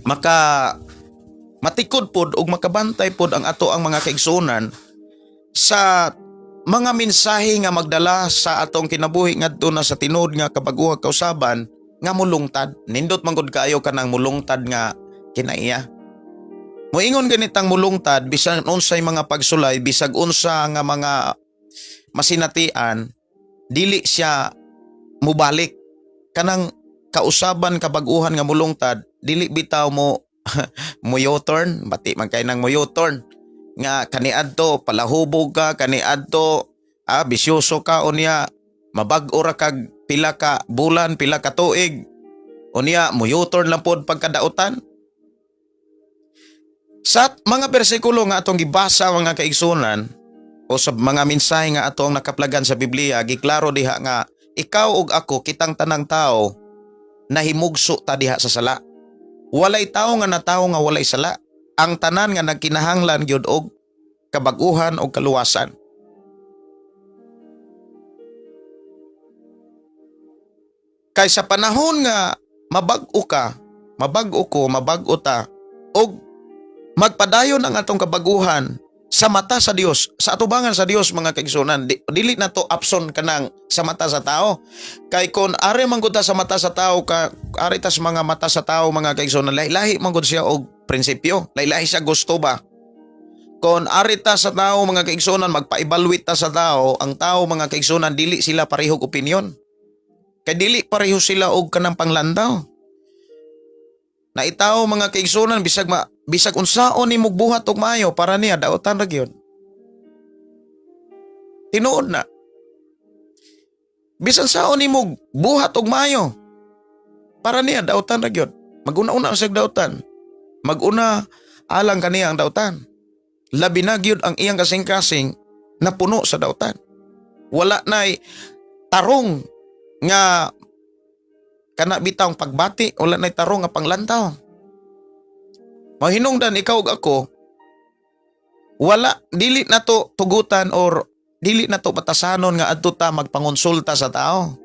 maka matikod pod ug makabantay pod ang ato ang mga kaigsuonan sa mga mensahe nga magdala sa atong kinabuhi ngadto na sa tinuod nga kabaguhang kausaban nga mulungtad. Nindot man gud kaayo kanang mulungtad nga kinaiya. Moingon ganitang mulungtad, bisan unsay mga pagsulay, bisag unsa nga mga masinatian, dili siya mubalik. Kanang kausaban kabaguhan nga mulungtad, dili bitaw mo mo U-turn, bati man kay nang mo U-turn nga kaniadto palahubog ka, kaniadto bisyoso ka, unya mabag-o ra kag pila ka bulan, pila ka tuig, unya mo U-turn lang pod pagkadautan. Sa mga bersikulo nga atong gibasa, mga kaigsunan, o sa mga mensahe nga atong nakaplagan sa Biblia, giklaro diha nga ikaw ug ako, kitang tanang tao, nahimugso ta diha sa sala. Walay tao nga natawo nga walay sala. Ang tanan nga nagkinahanglan gyud og kabag-uhan og kaluwasan. Kay sa panahon nga mabag-o ka, mabag-o ko, mabag-o ta, og magpadayon ang atong kabaguhan sa mata sa Dios, sa atubangan sa Dios, mga kaigsuonan, dili na to option kanang sa mata sa tao. Kay kon ari man gud ta sa mata sa tao ka, ari tas mga mata sa tao, mga kaigsuonan, lahi-lahi man gud siya og prinsipyo, lahi-lahi siya gusto ba. Kon ari ta sa tao, mga kaigsuonan, magpa-evaluate ta sa tao, ang tao, mga kaigsuonan, dili sila parehog opinion. Kay dili pareho sila og kanang panglandaw. Na itaw, mga kaigsuonan, bisag unsaon nimo buhat og maayo, para niya dautan ra gyud. Tinuod na. Bisan saon nimo buhat og maayo, para niya dautan ra gyud. Maguna-una siya dautan. Maguna alang kaniya ang dautan. Labi na gyud ang iyang kasing-kasing na puno sa dautan. Wala na'y tarong nga kana bitawng pagbati, wala na'y tarong nga panglantaw. Mahinungdan ikaw ug ako, wala, dili na to tugutan or dili na to batasanon nga adto ta magpangonsulta sa tao.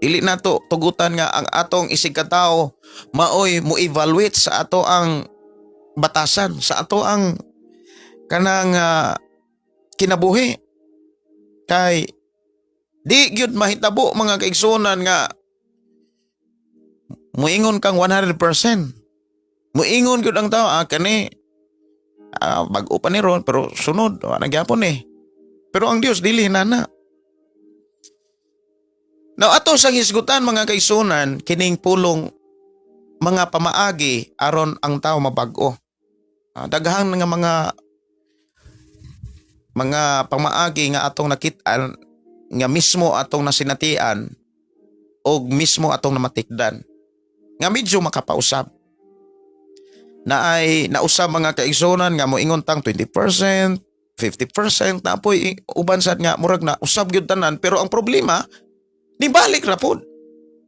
Dili na to tugutan nga ang atong isig ka tao maoy mo evaluate sa ato ang batasan, sa ato ang kanang kinabuhi. Kay di gyud mahitabo, mga kaigsuonan, nga muingon kang 100%. Muingon gyud ang tao, kani bag-o pa ni ron, pero sunod wa na gyapon eh. Pero ang Dios dili nana. Now ato sa hisgutan, mga kaigsuonan, kining pulong mga pamaagi aron ang tao mabag-o. Daghang nga mga pamaagi nga atong nakit-an nga mismo atong nasinatian og mismo atong namatikdan nga medyo makapausab na ay nausab, mga kaigsuonan, nga moingon tang 20%, 50% na poy uban sad nga murag na usab gyud tanan, pero ang problema nibalik ra pod.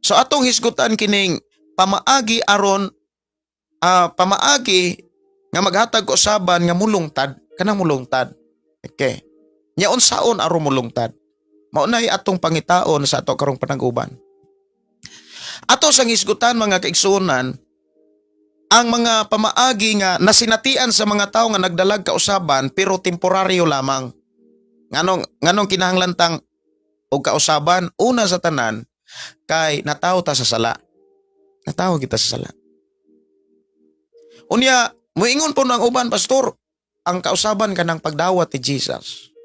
So atong hisgutan kining pamaagi aron pamaagi nga maghatag kausaban nga mulungtad, kanang mulungtad. Okay. Nya unsaon aron mulungtad? Mao nay atong pangitaon sa ato karong panag-uban. Ato sang hisgutan, mga kaigsuonan, Ang mga pamaagi nga nasinatian sa mga tao nga nagdalag kausaban pero temporaryo lamang. Nganong kinahanglan tang og kausaban? Una sa tanan kay natawo ta sa sala. Natawo kita sa sala. Unya, muingon po ng uban, "Pastor, ang kausaban kanang pagdawat ni Jesus.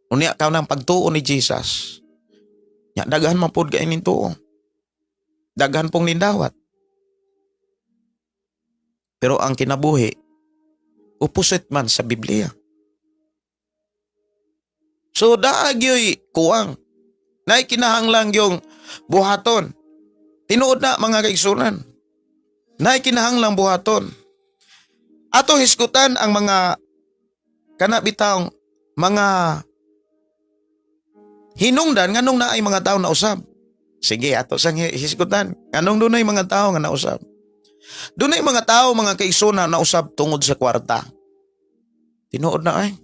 Unya kanang pagtuo ni Jesus." Nya daghan man pod kay ning tuo. Daghan pong nindawat. Pero ang kinabuhi opposite man sa Biblia. So naa gyoy kuwang. Naay kinahanglan yung buhaton. Tinuod na, mga kaigsunan. Naay kinahanglang buhaton. Ato hisgutan ang mga kana bitawng mga hinungdan nganong naay mga tao na usab. Sige, ato sang hisgutan. Nganong dunay mga tao nga nausab? Dunay mga tao, mga kaigsunan, na usab tungod sa kwarta. Tinuod na ay.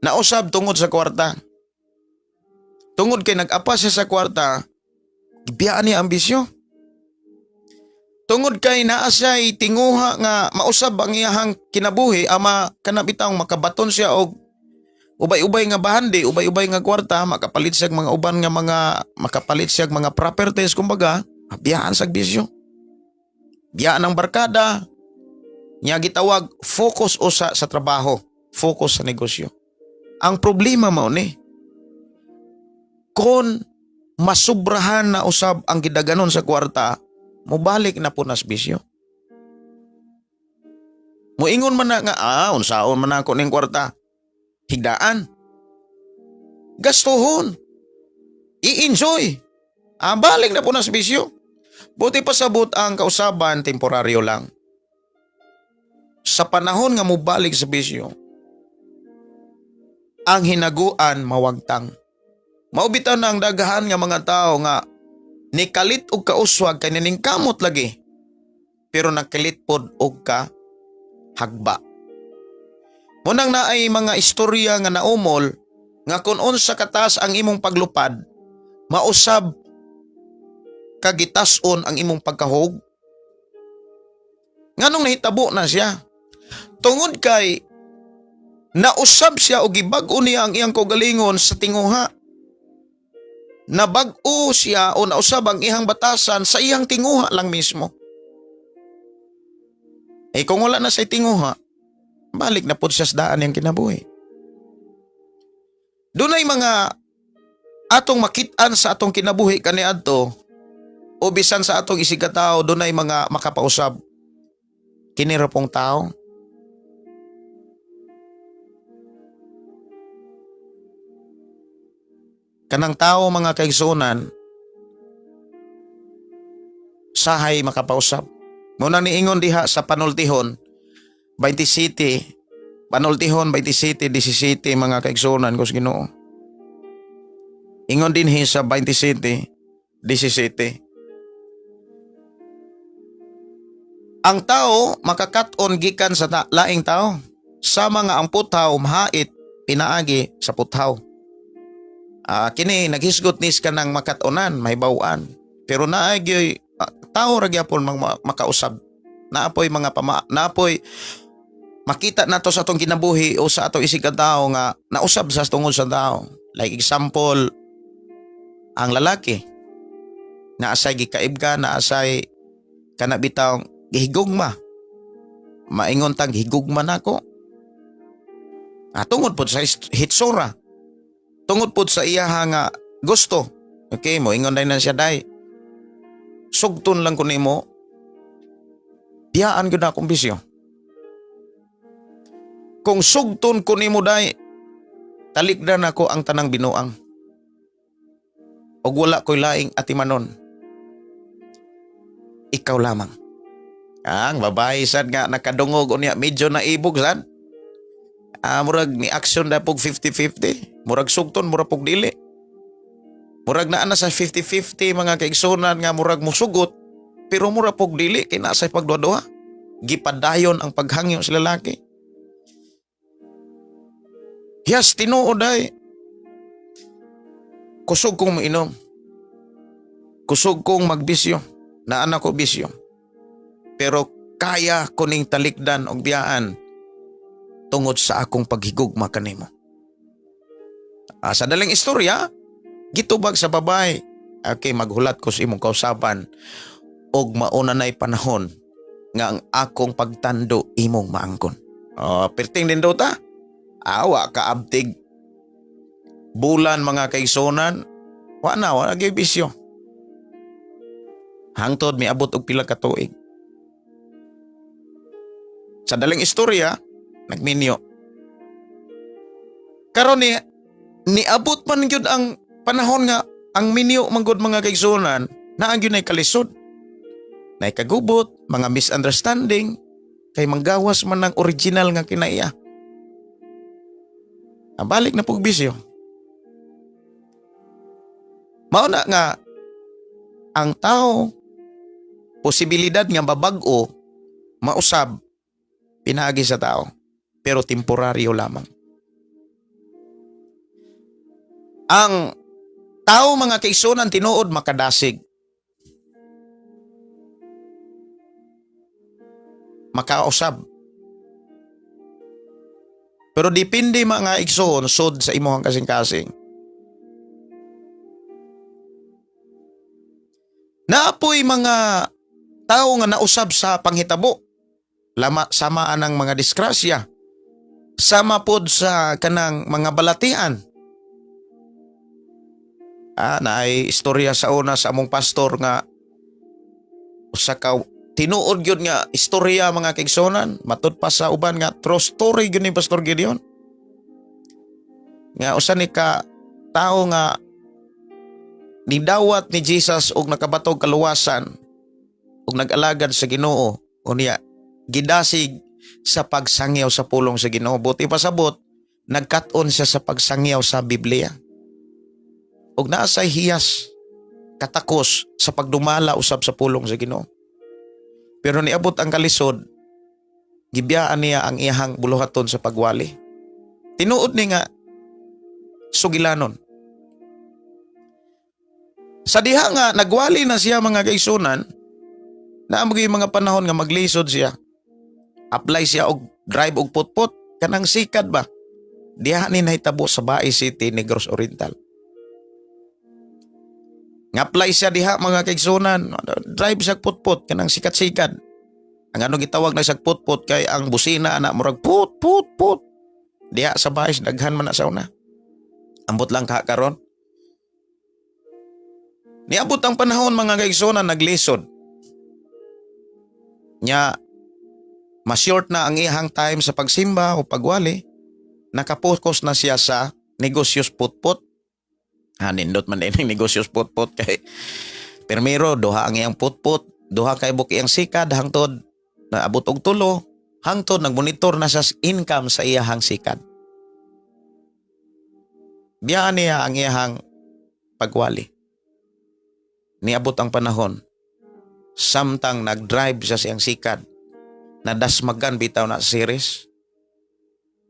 Nausab tungod sa kwarta. Tungod kay nag-apa siya sa kwarta, gibiyaan niya ang bisyo. Tungod kay naa siya'y tinguha nga mausab ang iyahang kinabuhi, ama kana bitawng makabaton siya og ubay-ubay nga bahandi, ubay-ubay nga kwarta, makapalit siya mga uban nga mga makapalit siya mga properties kumbaga, biyaan sa bisyo. Biyaan ang barkada, niya gitawag focus usa sa trabaho, focus sa negosyo. Ang problema mao ni kung masubrahan na usab ang gidaganon sa kwarta, mobalik na po nas bisyo. Moingon man na nga, "Ah, unsaon man ako ning kwarta." Higdaan. Gastuhon. I-enjoy. Ah, balik na po nas bisyo. Buti pasabot ang kausaban, temporaryo lang. Sa panahon nga mobalik sa bisyo, ang hinaguan mawagtang. Mao bitaw na ang daghan nga mga tao nga nikalit og kauswag kay naningkamot lagi. Pero nakalit pod og ka hagba. Munang naay mga istorya nga naumol nga kung unsa kataas ang imong paglupad, mausab kagitas-on ang imong pagkahog. Nganong nahitabo na siya? Tungod kay nausab siya o gibag-o niya ang iyang kaugalingon sa tinguha. Nabag-o siya o nausab ang iyang batasan sa iyang tinguha lang mismo. Eh kung wala na sa tinguha, balik na po siya sa daan niyang kinabuhi. Dunay mga atong makit-an sa atong kinabuhi kaniadto o bisan sa atong isigkatao, dunay mga makapausab. Kini ra pong tao. Kanang tao, mga kaigsunan, sahay makapausab. Muna niingon diha sa Panultihon 27, Panultihon 27, 17, mga kaigsunan ko sa Ginoo. Ingon dinhi sa 27, 17. Ang tao makakat-on gikan sa laing tao. Sama nga ang puthaw mahait pinaagi sa puthaw. Ah, kini naghisgot nis kanang makat-onan, mahibaw-an. Pero naay gyoy tao ra gyapon makausab. Naapoy mga pama, naapoy makita nato sa atong kinabuhi o sa atong isig tao nga nausab sa tungod sa tao. Like example, ang lalaki naasay gikaibga, naasay kana bitawng gihigugma. Maingon tang higugma nako. Ah, tungod pod sa hitsura. Tungod pod sa iyaha nga gusto. Okay, mo ingon na siya, "Day. Sugton lang ko nimo. Biyaan gyud na akong bisyo. Kung sugton ko nimo, day, talikdan ako ang tanang binuang. Og wala ko'y laing atimanon. Ikaw lamang." Ang babae sad nga nakadungog unya medyo naibog sad. Ah, murag ni action na pog 50-50. Murag sugton, murag pog dili. Murag naa na sa 50-50, mga kaigsunan, nga murag musugot pero murag pog dili kay naa sa pagduha-duha. Gipadayon ang paghangyo sa lalaki. "Yes, tinuod ay. Kusog kong mainom. Kusog kong magbisyo. Naa na ko bisyo. Pero kaya ko ning talikdan og biyaan tungod sa akong paghigugma kanimo." Sa daling istorya, gitubag sa babae, "Okay, maghulat ko sa imong kausaban og mauna na'y panahon nga ang akong pagtando imong maangkon." Oh, perting din ta. Awa kaabtig bulan, mga kaigsuonan, wa na, wa na gyud bisyo. Hangtod miabot og pila ka tuig. Sa daling istorya, nagminyo. Karon ni niabot man gyud ang panahon nga ang minyo man gud, mga kaigsuonan, naa gyud nay kalisod. Nay kagubot, mga misunderstanding, kay manggawas man ang original nga kinaiya. Ang balik na pug bisyo. Mao na nga ang tao, posibilidad nga babag-o, mausab pinaagi sa tao, pero temporaryo lamang. Ang tao, mga kaigsuonan, tinuod makadasig. Makausab. Pero depende, mga igsoon, sud sa imong kasing-kasing. Naa poy mga tao nga nausab sa panghitabo. Lama sama anang mga disgrasya. Sama pod sa kanang mga balatian. Naay istorya sa una sa among pastor nga usa ka tinuod gyud nga istorya, mga kaigsuonan, matud pa sa uban nga true story gyud ni Pastor Gideon. Nga usa ni ka tao nga nidawat ni Jesus og nakabatog kaluwasan ug nag-alagad sa Ginoo, unya gidasig sa pagsangyaw sa pulong sa Ginoo. Buot ipasabot, nagkat-on siya sa pagsangyaw sa Biblia ug naa say hiyas katakos sa pagdumala usab sa pulong sa Ginoo. Pero niabot ang kalisod, gibiyaan niya ang iyahang buluhaton sa pagwali. Tinuod ni nga sugilanon. Sa diha nga nagwali na siya, mga kaigsuonan, naa mga panahon nga maglisod siya. Apply siya og drive og putput, kanang sikad ba? Diha ni nahitabo sa Bais City, Negros Oriental. Nga-apply siya diha, mga kaigsuonan, drive siya putput, kanang sikat-sikat. Ang ano gitawag na siya putput kay ang busina ana murag put put put. Diha sa Bais daghan man na sa una. Ambot lang ka karon. Niabot ang panahon, mga kaigsuonan, naglisod. Nya mas short na ang iyang time sa pagsimba o pagwali, nakapokus na siya sa negosyos putput. Ha, nindot man din ang negosyos putput kay pirmiro duha ang iyang putput, duha kay buki ang sikad hangtod naabot og tulo, hangtod nagmonitor na sa income sa iyahang sikad. Biyaan niya ang iyahang pagwali. Niabot ang panahon, samtang nag-drive siya siyang sikad, nadasmagan bitaw na series,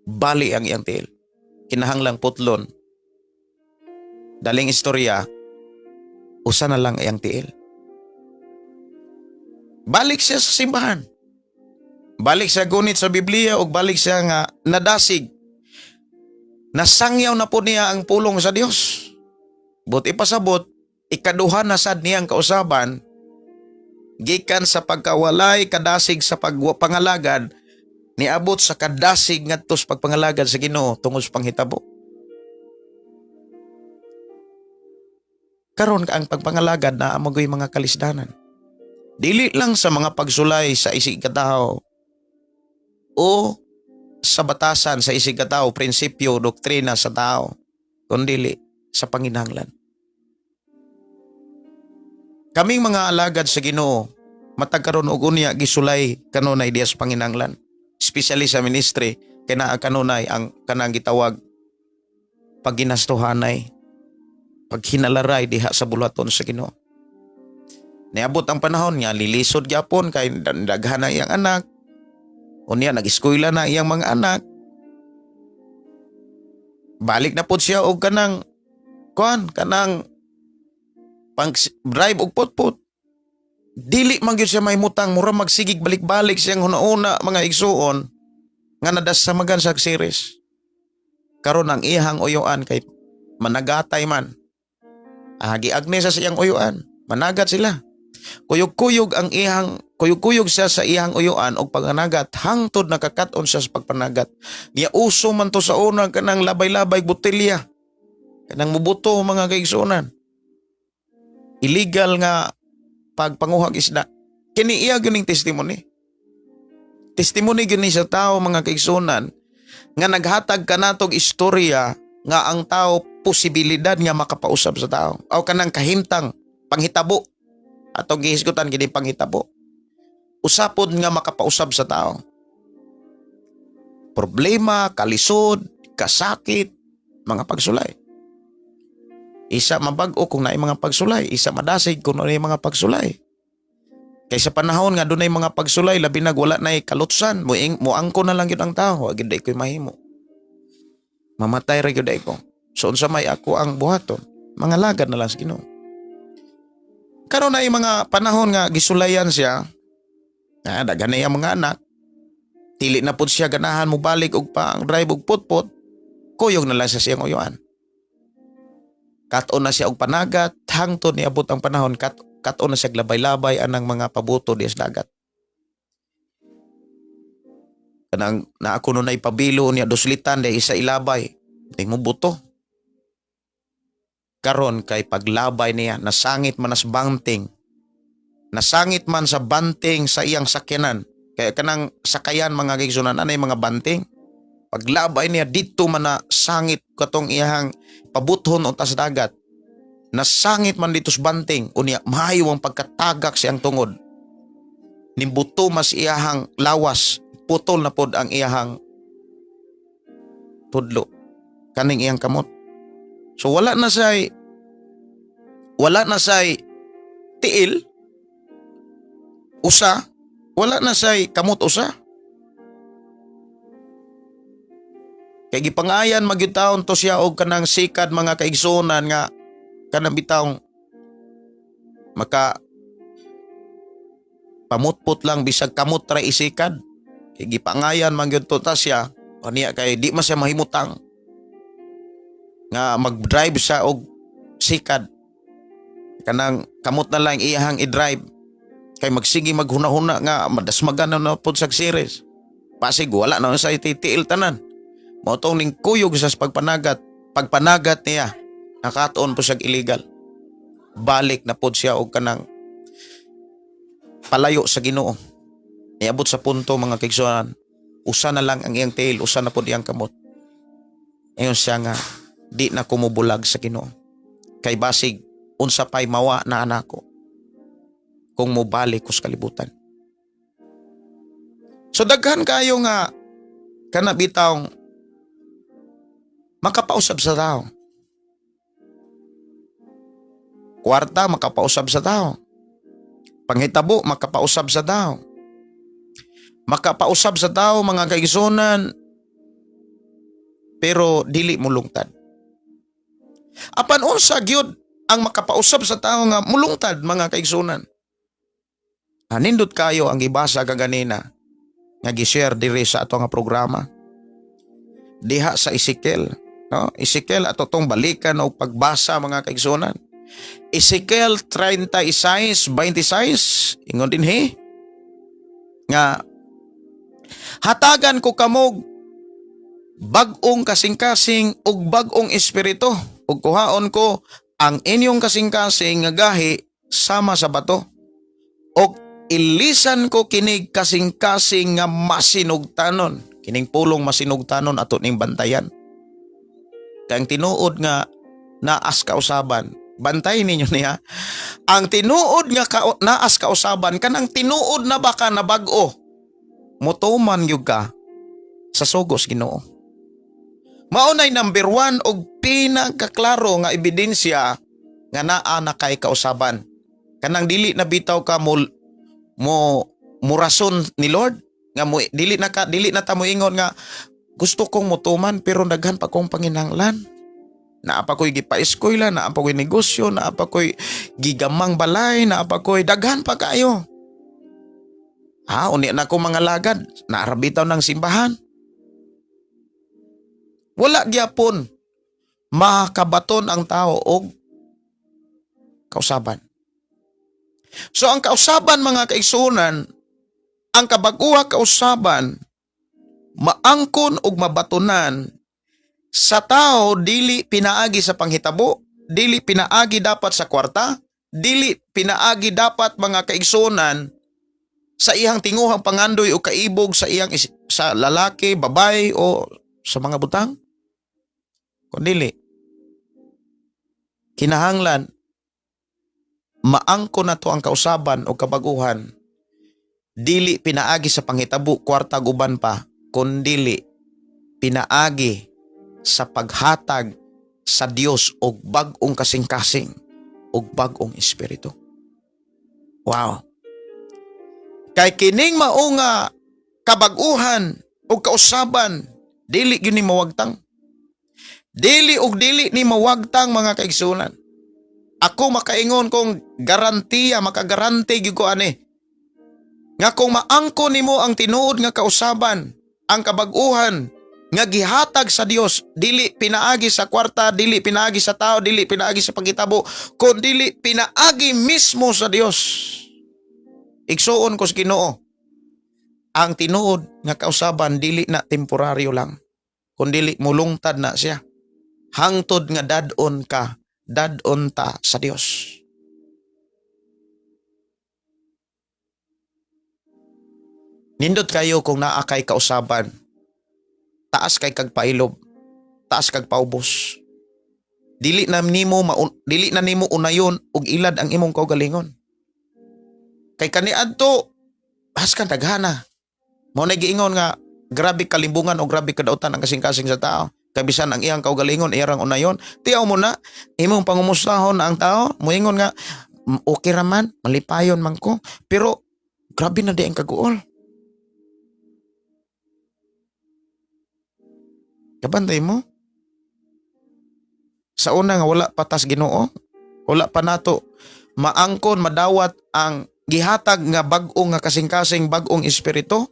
bali ang iyang tiil. Kinahanglang putlon. Daling istorya, usa na lang iyang tiil. Balik siya sa simbahan. Balik siya gunit sa Biblia ug balik siya nga nadasig. Nasangyaw na po niya ang pulong sa Dios. Buot ipasabot, ikaduha na sad niyang kausaban gikan sa pagkawalay kadasig sa pagpangalagad, niabot sa kadasig ngadto sa pagpangalagad sa Ginoo tungod sa panghitabo. Karon ang pagpangalagad naa man goy mga kalisdanan. Dili lang sa mga pagsulay sa isig katawo o sa batasan sa isig katawo, prinsipyo, doktrina sa tao, kundili sa panginahanglan. Kaming mga alagad sa Ginoo, matag karon og unya gisulay kanunay diya sa panginahanglan. Especially sa ministry, kay naa kanunay ang kanang gitawag pagginastuhanay, paghinalaray diha sa buluhaton sa Ginoo. Niabot ang panahon nga lilisod gyapon kay daghan na iyang anak. Unya nag-eskwela na iyang mga anak. Balik na pod siya og kanang kuan, kanang Pang drive og putput. Dili man gyud siya mahimutang, mura magsigig balik-balik siyang huna-huna, mga igsuon, nga nadasamagan sa series. Karon ang iyang uyuan kay managatay man. Giagni sa siyang uyuan. Managat sila. Kuyog-kuyog ang iyang kuyog-kuyog siya sa iyang uyuan og paganagat hangtod nakakat-on siya sa pagpanagat. Niya uso man to sa una, kanang labay-labay botelya. Kanang mubuto, mga kaigsuonan. Illegal nga pagpanguhag isda. Kini iya gyud ning testimony. Testimony gyud ni sa tao, mga kaigsuonan, nga naghatag kanatog istorya nga ang tao posibilidad nga makapausab sa tao. O kanang kahimtang panghitabo. Atong gihisgutan kini panghitabo. Usapod nga makapausab sa tao. Problema, kalisod, kasakit, mga pagsulay. Isa mabag-o kung naay mga pagsulay, isa madasig kung naay mga pagsulay. Kay sa panahon nga dunay mga pagsulay, labi nag wala nay kalutsan, moing moangko na lang gyud ang tao, wa gyud ko'y mahimo. Mamatay ra gyud ko. So unsa may ako ang buhaton? Mga lagad na lang sa Ginoo. Karon na mga panahon nga gisulayan siya, na daghan na iyang mga anak, dili na pud siya ganahan mo balik og pang drive og putput, kuyog na lang sa siyang uyuan. Kat-on na siya og panagat, hangtod niabot ang panahon, kat-on na siya og labay-labay anang mga pabuto diya sa dagat. Kanang naa kuno na ipabilo niya duslitan di isa ilabay, di mo buto. Karon kay paglabay niya, nasangit man as banting. Nasangit man sa banting sa iyang sakyanan. Kaya kanang sakayan, mga kaigsunan, anay mga banting. Paglabay niya dito man na sangit katong iyang pabuthon unta sa dagat. Nasangit man dito sa banting, unya maayo ang pagkatagak siyang tungod. Nimbuto mas iyahang lawas, putol na pod ang iyahang tudlo kaning iyang kamot. So wala na say tiil usa, wala na say kamot usa. Kay gipangayan magyud taon to siya og kanang sikad, mga kaigsuonan, nga kanang bitawng maka pamutpot lang bisag kamot ra isikad. Kay gipangayan man gyud to ta siya unya kay di man siya mahimutang nga mag-drive siya og sikad, kanang kamot na lang iyahang i-drive kay magsige maghuna-huna nga madasmagan na na pod sa series, pasig wala na sa ititiil tanan. Mao tong ning kuyog sa pagpanagat. Pagpanagat niya, nakatuon po siya illegal. Balik na pod siya og kanang palayo sa Ginoo. Niabot sa punto, mga kaigsuonan, usa na lang ang iyang tiil, usa na pod iyang kamot. Ingon siya nga di na kumubulag sa Ginoo kay basig unsa pay mawa na anako kung mobalik ko sa kalibutan. So daghan kayo nga kana bitawng makapausab sa tao. Kwarta, makapausab sa tao. Panghitabo, makapausab sa tao. Makapausab sa tao, mga kaigsunan, pero dili mulungtad. Apan unsa gyud ang makapausab sa tao nga mulungtad, mga kaigsunan? Nindot kayo ang gibasa kaganina nga gi-share diri sa ato nga programa. Diha sa Ezekiel, no? Ezekiel, ato tong balikan og pagbasa, mga kaigsunan. Ezekiel 36:26, ingon dinhi nga hatagan ko kamog bag-ong kasing-kasing ug bag-ong espiritu ug kuhaon ko ang inyong kasing-kasing nga gahi sama sa bato ug ilisan ko kinig kasing-kasing nga masinugtanon. Kining pulong masinugtanon, ato ning bantayan. Kay ang tinuod nga naas kausaban, bantay ninyo niya, ang tinuod nga naas kausaban, kanang tinuod na baka na bag-o, mutuman gyud ka sa sugos Ginoo. Mao nay number 1 og pinakaklaro nga ebidensya nga naa na kay kausaban. Kanang dili na bitaw ka mo murason ni Lord nga mo dili na ta moingon nga gusto kong mutuman pero daghan pa kong panginahanglan. Naa pa ko'y gipa-eskwela, naa pa ko'y negosyo, naa pa ko'y gigamang balay, naa pa ko'y daghan pa kayo. Ha, uni na ko mga lagad, naa ra bitaw ng simbahan. Wala gyapon makabaton ang tao og kausaban. So ang kausaban, mga kaigsuonan, ang kabaguha kausaban maangkon og mabatonan sa tao dili pinaagi sa panghitabo, dili pinaagi dapat sa kwarta, dili pinaagi dapat, mga kaigsuonan, sa iyang tinguhang pangandoy o kaibog sa iyang sa lalaki, babae o sa mga butang. Kundili kinahanglan maangko na to ang kausaban o kabaguhan dili pinaagi sa panghitabo, kwarta, guban pa, kundili pinaagi sa paghatag sa Dios og bag-ong kasing-kasing og bag-ong espiritu. Wow. Kay kining mao nga kabag-uhan og kausaban dili gyud ni mawagtang. Dili og dili ni mawagtang, mga kaigsuonan. Ako makaingon kong garantiya, makagarante gyud ko ani. Nga kung maangko nimo ang tinuod nga kausaban, ang kabag-uhan nga gihatag sa Dios, dili pinaagi sa kwarta, dili pinaagi sa tao, dili pinaagi sa pagitabo, kun dili pinaagi mismo sa Dios. Igsuon ko sa Ginoo, ang tinuod nga kausaban dili na temporaryo lang, kun dili mulungtad na siya. Hangtod nga dad-on ka, dad-on ta sa Dios. Nindot kayo kung naa kay kausaban. Taas kay kag pailob, taas kag paubos. Dili na nimo unayon og ilad ang imong kaugalingon. Kay kaniadto haskan daghana. Mao na giingon nga grabe kalimbungan o grabe kadautan ang kasing-kasing sa tao. Kay bisan ang iyang kaugalingon iyang unayon. Tiyaw mo na imong pangumustahon na ang tao, moingon nga "Okay ra man, malipayon man ko." Pero grabe na di ang kaguol. Kabantay mo? Sa una nga wala pa tas Ginoo, wala pa nato maangkon madawat ang gihatag nga bag-o nga kasing-kasing, bag-ong espiritu.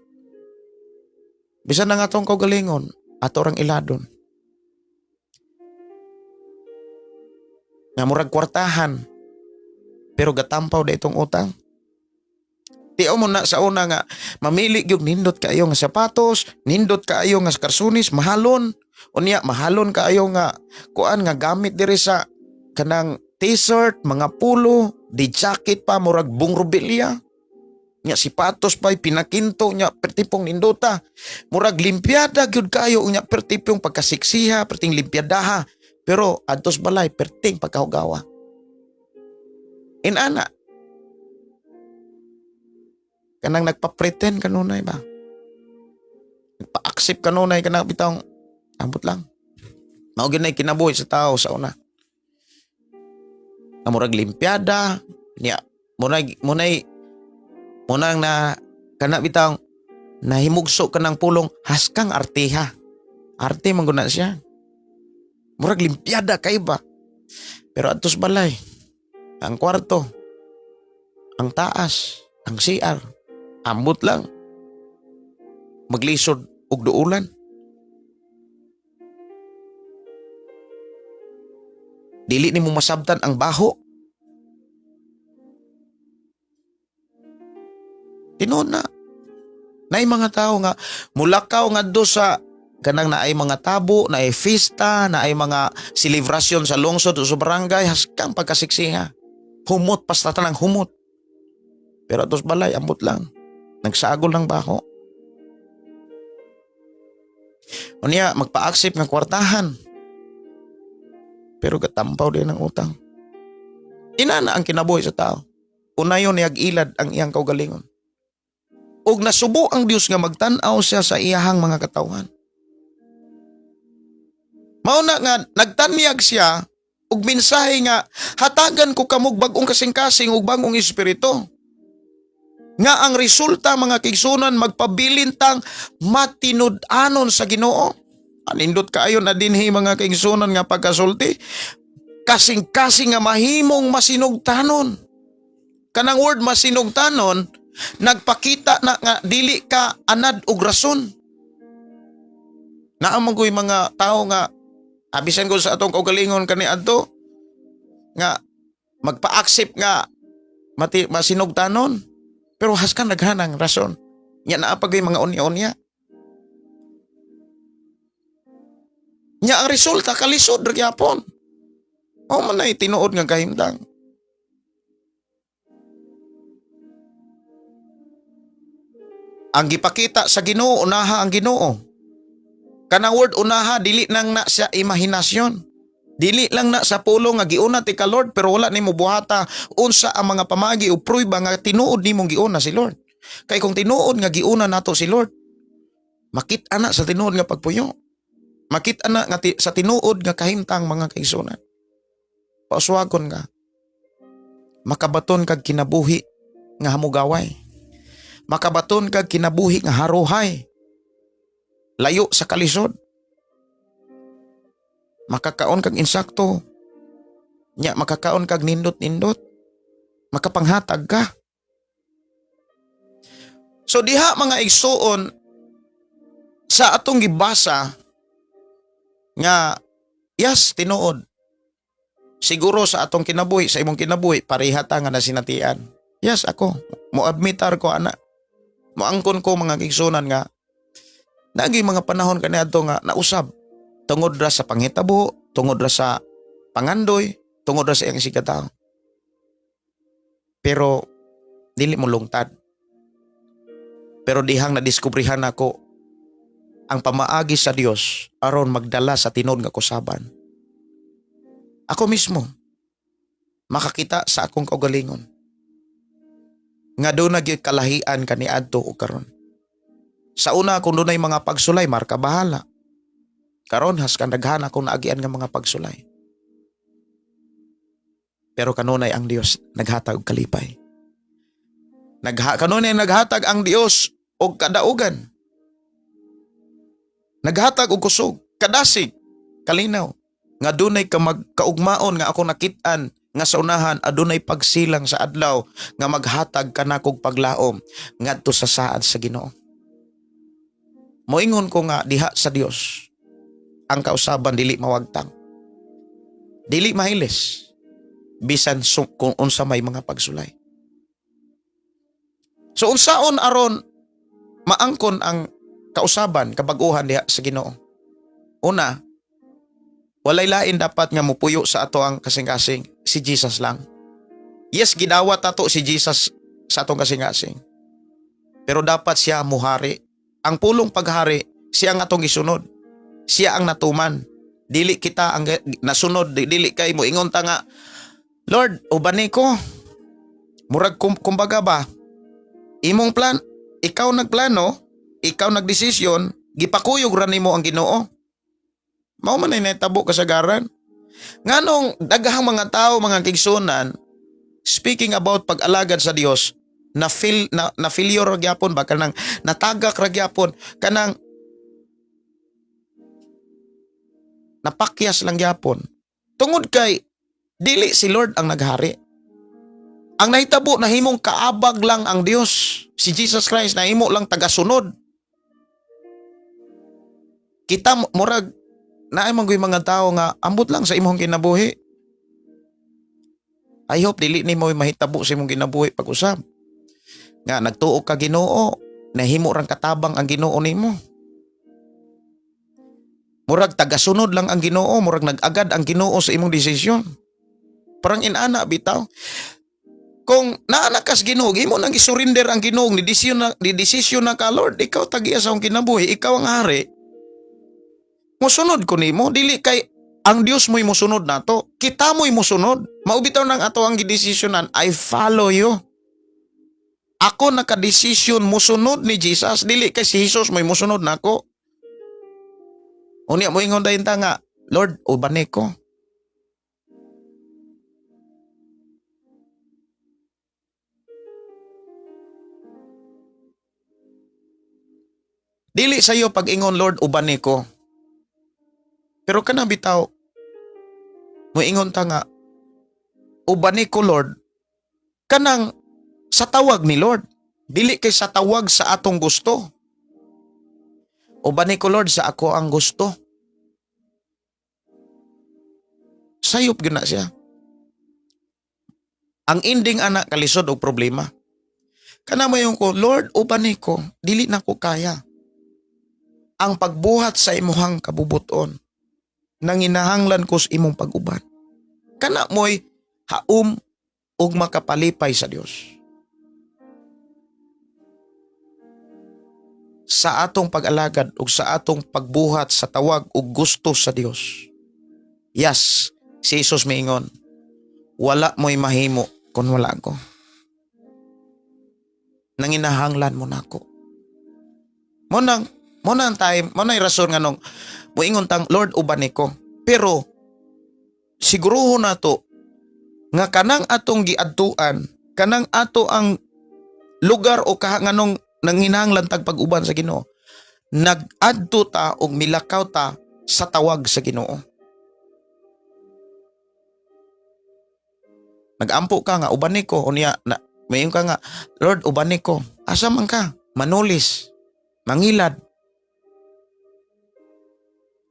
Bisan na nga atong kaugalingon, ato rang iladon. Nga murag kwartahan, pero gatampaw da itong utang. Tiaw mo na sa una nga mamili gyud nindot kaayo nga sapatos, nindot kaayo nga karsunis, mahalon. Unya mahalon kaayo nga kuan nga gamit diri sa kanang t-shirt, mga pulo, di jacket pa murag bung rubilya. Nya sipatos pa pinakinto nya pertipong nindota. Murag limpiada gyud kaayo nya pertipong pagkasiksiha, perting limpiadaha. Pero adtos balay perting pagkahugawa. Inana kanang nagpa-pretend kanunay ba? Nagpa-accept kanunay kanang bitawng ambot lang. Mao gyud nay kinabuhi sa tao sa una. Nga murag limpiada, niya munay munay munang na kana bitawng nahimugso ka ng pulong haskang arteha. Arte man gud na siya. Murag limpiada kay ba? Pero adtos balay, ang kwarto, ang taas, ang CR, ambot lang. Maglisod og duulan. Dili nimo masabtan ang baho. Tinuod na. Naay mga tao nga mulakaw ngadto sa kanang naay mga tabo, naay fiesta, naay mga selebrasyon sa lungsod o sa barangay, haskang pagkasiksiha. Humot, pasta tanang humot. Pero atos balay, ambot lang. Nagsagol ng baho. Unya, magpa-accept ng kwartahan. Pero gatampaw din ang utang. Inana ang kinabuhi sa tao. Unayon niyag ilad ang iyang kaugalingon. Og nasubo ang Dios nga magtan-aw siya sa iyahang mga katawhan. Mao na nga nagtanyag siya og mensahe nga hatagan ko kamog bag-ong kasing-kasing ug bag-ong espiritu. Nga ang resulta, mga kaigsuonan, magpabilin tang matinud-anon sa Ginoo. Anindot kaayo na dinhi, mga kaigsunan, nga pagkasulti. Kasing-kasing nga mahimong masinugtanon. Kanang word "masinugtanon", nagpakita na nga dili ka anad og rason. Naa man ko'y mga tao nga abisan ko sa atong kaugalingon kani adto nga magpa-accept nga mati masinugtanon, pero haskan naghanang rason nya, naa pa mga unya-unya nya, ang resulta kalisod ra gyapon. Mao man nay tinuod nga kahimtang. Ang gipakita sa Ginoo, unaha ang Ginoo. Kanang word "unaha", dili nang na sa imahinasyon. Dili lang na sa pulong nga giuna ti ka, Lord, pero wala nimo buhata unsa ang mga pamagi o prueba nga tinuod nimong giuna si Lord. Kay kung tinuod nga giuna nato si Lord, makit-a na sa tinuod nga pagpuyo. Makit-a na nga sa tinuod nga kahimtang, mga kaigsunan. Pauswagon nga makabaton kag kinabuhi nga hamugaway. Makabaton kag kinabuhi nga haruhay. Layo sa kalisod. Makakaon kag insakto. Nya makakaon kag nindot-nindot. Makapanghatag ka. So diha, mga igsuon, sa atong gibasa nga, yes, tinuod. Siguro sa atong kinabuhi, sa imong kinabuhi, pareha ta nga nasinatian. Yes, ako, mo admitar ko ana. Moangkon ko, mga kaigsunan, nga nagi mga panahon kaniadto nga nausab tungod ra sa panghitabo, tungod ra sa pangandoy, tungod ra sa iyang isigkatawo. Pero dili mo lungtad. Pero dihang nadiskubrihan nako ang pamaagi sa Dios aron magdala sa tinuod nga kusaban. Ako mismo makakita sa akong kaugalingon nga duna gyud kalahian kaniadto ug karon. Sa una, kung dunay mga pagsulay, marka bahala. Karon haskan daghan akong naagian nga mga pagsulay. Pero kanunay ang Dios naghatag og kalipay. Kanunay naghatag ang Dios og kadaugan. Naghatag og kusog, kadasig, kalinaw nga dunay ka magkaugmaon nga ako nakit-an nga sa unahan adunay pagsilang sa adlaw nga maghatag kanakog paglaom ngadto sa saad sa Ginoo. Moingon ko nga diha sa Dios ang kausaban dili mawagtang. Dili mahilis bisan kung unsa may mga pagsulay. So unsaon aron maangkon ang kausaban, kabag-uhan diha sa Ginoo? Una, walay lain dapat nga mupuyo sa ato ang kasing-kasing, si Jesus lang. Yes, gidawat ato si Jesus sa atong kasing-kasing. Pero dapat siya muhari. Ang pulong paghari, siya ang atong gisunod. Siya ang natuman. Dili kita ang nasunod, dili kay mo ingon ta nga, "Lord, ubani ko." Murag kumbaga ba, imong plan, ikaw nagplano, ikaw nagdesisyon, gipakuyog ra nimo ang Ginoo. Mao man ay nahitabo kasagaran. Nganong daghang mga tao, mga kaigsunan, speaking about pag-alagad sa Dios, na feel na failure ra gyapon ba, kanang natagak ra gyapon, kanang napakyas lang gyapon tungod kay dili si Lord ang naghari. Ang nahitabo, nahimong kaabag lang ang Dios. Si Jesus Christ nahimo lang tagasunod. Kita murag naay man mga tao nga ambot lang sa imong kinabuhi. I hope dili nimo mahitabo sa imong kinabuhi pag-usab. Nga nagtuo ka Ginoo, nahimo rang katabang ang Ginoo nimo. Murag tagasunod lang ang Ginoo, murag nag-agad ang Ginoo sa imong desisyon. Parang inana bitaw. Kung naa kas Ginoo, imo nang isurrender ang Ginoo, ni desisyon na ka, "Lord, ikaw tagiya sa akong kinabuhi, ikaw ang hari. Musunod ko nimo." Dili kay ang Dios mo'y musunod nato, kita mo'y musunod. Mao bitaw nang ato ang gidesisyonan, "I follow you." Ako nakadesisyon musunod ni Jesus, dili kay si Jesus mo'y musunod nako. Unya mo ingon dayon ta nga, "Lord, ubani ko." Dili sa iyo pag-ingon, "Lord, ubani ko." Pero kana bitaw, moingon ta nga, "Ubani ko, Lord," kanang sa tawag ni Lord, dili kay sa tawag sa atong gusto. "Ubani ko, Lord, sa ako ang gusto." Sayop gyud na siya. Ang ending ana, kalisod og problema. Kana moingon ko, "Lord, ubani ko, dili na ko kaya. Ang pagbuhat sa imuhang kabubuton, nanginahanglan ko sa imong pag-uban." Kana mo'y haom ug makapalipay sa Dios. Sa atong pag-alagad ug sa atong pagbuhat sa tawag ug gusto sa Dios. Yes, si Jesus miingon, "Wala mo'y mahimo kung wala ko. Nanginahanglan mo nako." Mo nang time, mo nang rason nganong moingon tang, "Lord, uban ko." Pero siguruhon nato nga kanang atong giadtuan, kanang ato ang lugar o nganong nanginahanglan tag pag-uban sa Ginoo, nag-adto ta og milakaw ta sa tawag sa Ginoo. Nagampo ka nga, "Uban ko," unya na moingon ka nga, "Lord, uban ko." Asa man ka? Manulis, mangilad.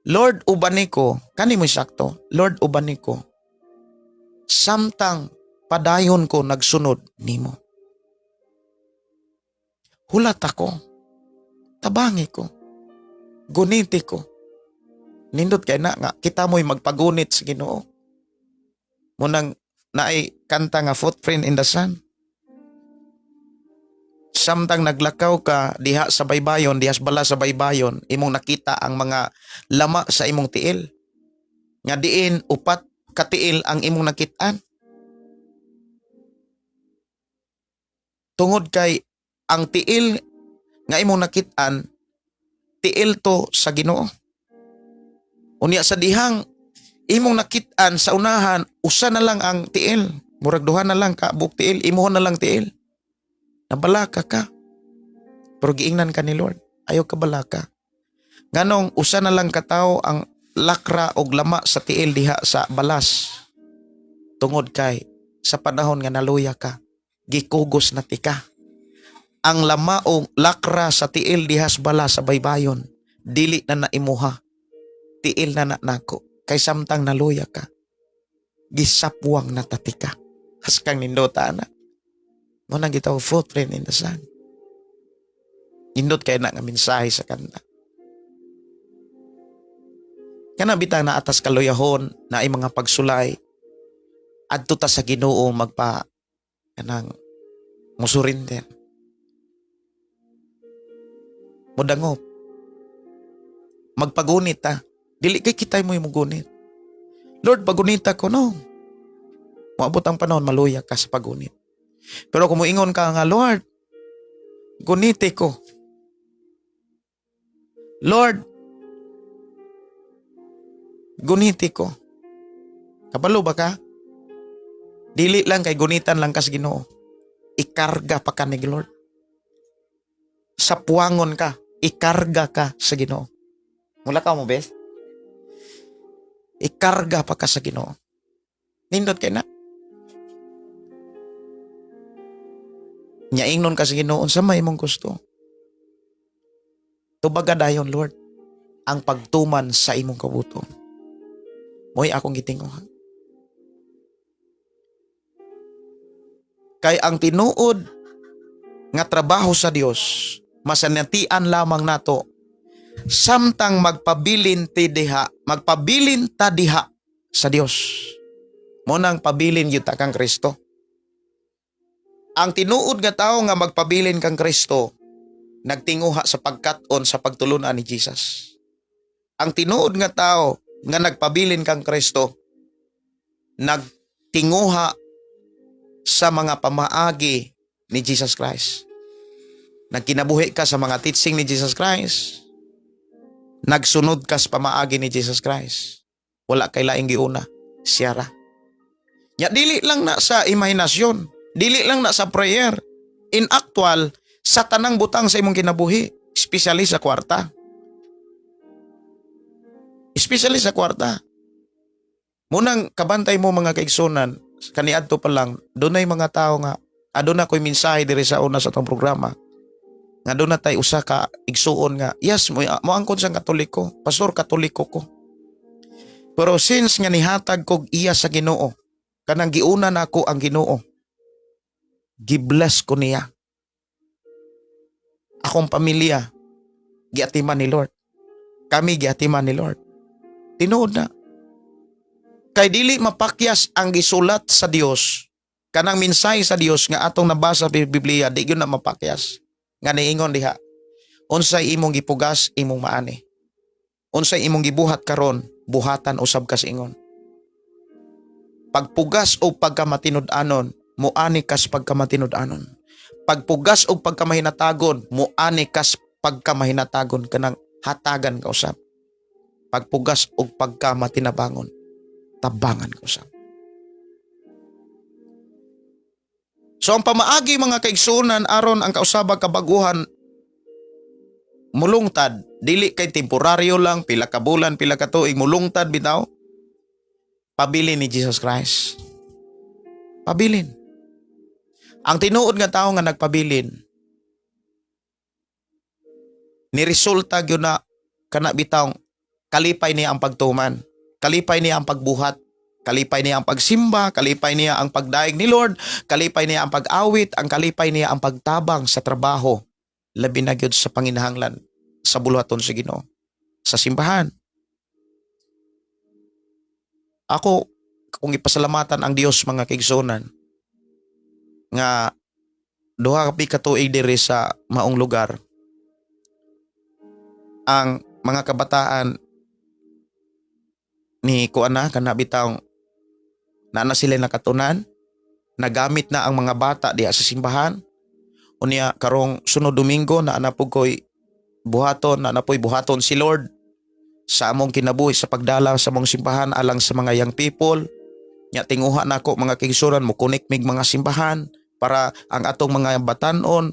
"Lord, uban ko," kani mo sakto. "Lord, uban ko. Samtang padayon ko nagsunod nimo. Hulat ako. Tabangi ko. Guniti ko." Nindot kay na nga kita mo'y magpagunit sa Ginoo. Munang naay kanta nga "Footprint in the Sand." Samtang naglakaw ka diha sa baybayon, diha sa bala sa baybayon, imong nakita ang mga lama sa imong tiil. Nga diin upat ka tiil ang imong nakitaan. Tungod kay ang tiil nga imong nakitaan, tiil to sa Ginoo. Unya sa dihang imong nakitaan sa unahan, usa na lang ang tiil. Murag duha na lang ka buok tiil, imuha na lang tiil. Nabalaka ka. Pero giingnan ka ni Lord, "Ayaw ka balaka. Nganong usa na lang katawo ang lakra og lama sa tiil diha sa balas? Tungod kay sa panahon nga naluya ka, gikugos na tika. Ang lama o lakra sa tiil diha sa balas sa baybayon, dili na na imuha. Tiil na na nako. Kay samtang naluya ka, gisapwang na tatika." Haskang nindota ana. Mo nang gitawag "Footprint in the Sand." Nindot kay na nga mensahe sa kanta. Kana bitang naatas kaluyahon na ay mga pagsulay, adto ta sa Ginoo magpa kanang musurrender. Mudangop. Magpagunit ta. Dili kay kitay mo gunit. "Lord, pagunita ko," no. Moabot ang panahon maluya ka sa pagunit. Pero kung moingon ka nga, "Lord, guniti ko. Lord, guniti ko." Kabalo ba ka? Dili lang kay gunitan lang kas Ginoo. Ikarga pa ka ni Lord. Sa puwangon ka, ikarga ka sa Ginoo. Mula ka mo, bes? Ikarga pa ka sa Ginoo. Nindot kay na. Nyaingnon ka sa Ginoo, "Unsa may imong gusto? Tubaga dayon, Lord, ang pagtuman sa imong kabuto. Mo'y akong gitinguha." Kay ang tinuod nga trabaho sa Dios, masanatian lamang nato samtang magpabilin ta diha sa Dios. Mo nang pabilin gyud ta kang Kristo. Ang tinuod nga tawo nga magpabilin kang Kristo, nagtinguha sa pagkat-on sa pagtulunan ni Jesus. Ang tinuod nga tao nga nagpabilin kang Kristo, nagtinguha sa mga pamaagi ni Jesus Christ. Nagkinabuhi ka sa mga teaching ni Jesus Christ. Nagsunod ka sa pamaagi ni Jesus Christ. Wala kay laing giuna, siya ra. Nya dili lang na sa imahinasyon, dili lang na sa prayer. In actual, sa tanang butang sa imong kinabuhi, especially sa kwarta. Especially sa kwarta. Munang kabantay mo, mga kaigsunan, kaniadto pa lang, dunay mga tao nga, aduna ko'y mensahe diri sa una sa atong programa, nga duna tay usa ka igsuon nga, yes, mo angkon siyang Katoliko, pastor, Katoliko ko. Pero since nga nihatag kog iya sa Ginoo, kanang giuna nako ang Ginoo, gibless ko niya. Akong pamilya, giatiman ni Lord. Kami, giatiman ni Lord. Tinuod na. Kay dili mapakyas ang gisulat sa Dios, kanang mensahe sa Dios nga atong nabasa sa Biblia, di gyud na mapakyas. Nga niingon diha, unsay imong gipugas, imong maani. Unsay imong gibuhat karon, buhatan usab kas ingon. Pagpugas o pagkamatinud-anon, muani kas pagkamatinud-anon. Pagpugas og pagkamahinatagon, muani kas pagkamahinatagon, kanang hatagan ka usab. Pagpugas og pagkamatinabangon, tabangan ka usab. So ang pamaagi, mga kaigsunan, aron ang kausabag kabaguhan mulungtad, dili kay temporaryo lang, pila ka bulan, pila ka tuig, mulungtad bitaw. Pabilin ni Jesus Christ. Pabilin. Ang tinuod nga tao nga nagpabilin, ni resulta gyud na kana bitawng kalipay niya ang pagtuman, kalipay niya ang pagbuhat, kalipay niya ang pagsimba, kalipay niya ang pagdaig ni Lord, kalipay niya ang pag-awit, ang kalipay niya ang pagtabang sa trabaho, labi na gyud sa panginahanglan sa buluhaton sa Ginoo sa simbahan. Ako, kung ipasalamatan ang Dios, mga kaigsunan, nga 2 ka tuig diri sa maong lugar, ang mga kabataan ni kuan na kana bitawng na sila nakatunan, nagamit na ang mga bata diha sa simbahan. Unya karong sunod Domingo na ana pud koy buhaton, na ana poy buhaton si Lord sa among kinabuhi sa pagdala sa among simbahan alang sa mga young people. Nya tinguha nako, mga kaigsunan, mo connect mig mga simbahan para ang atong mga batanon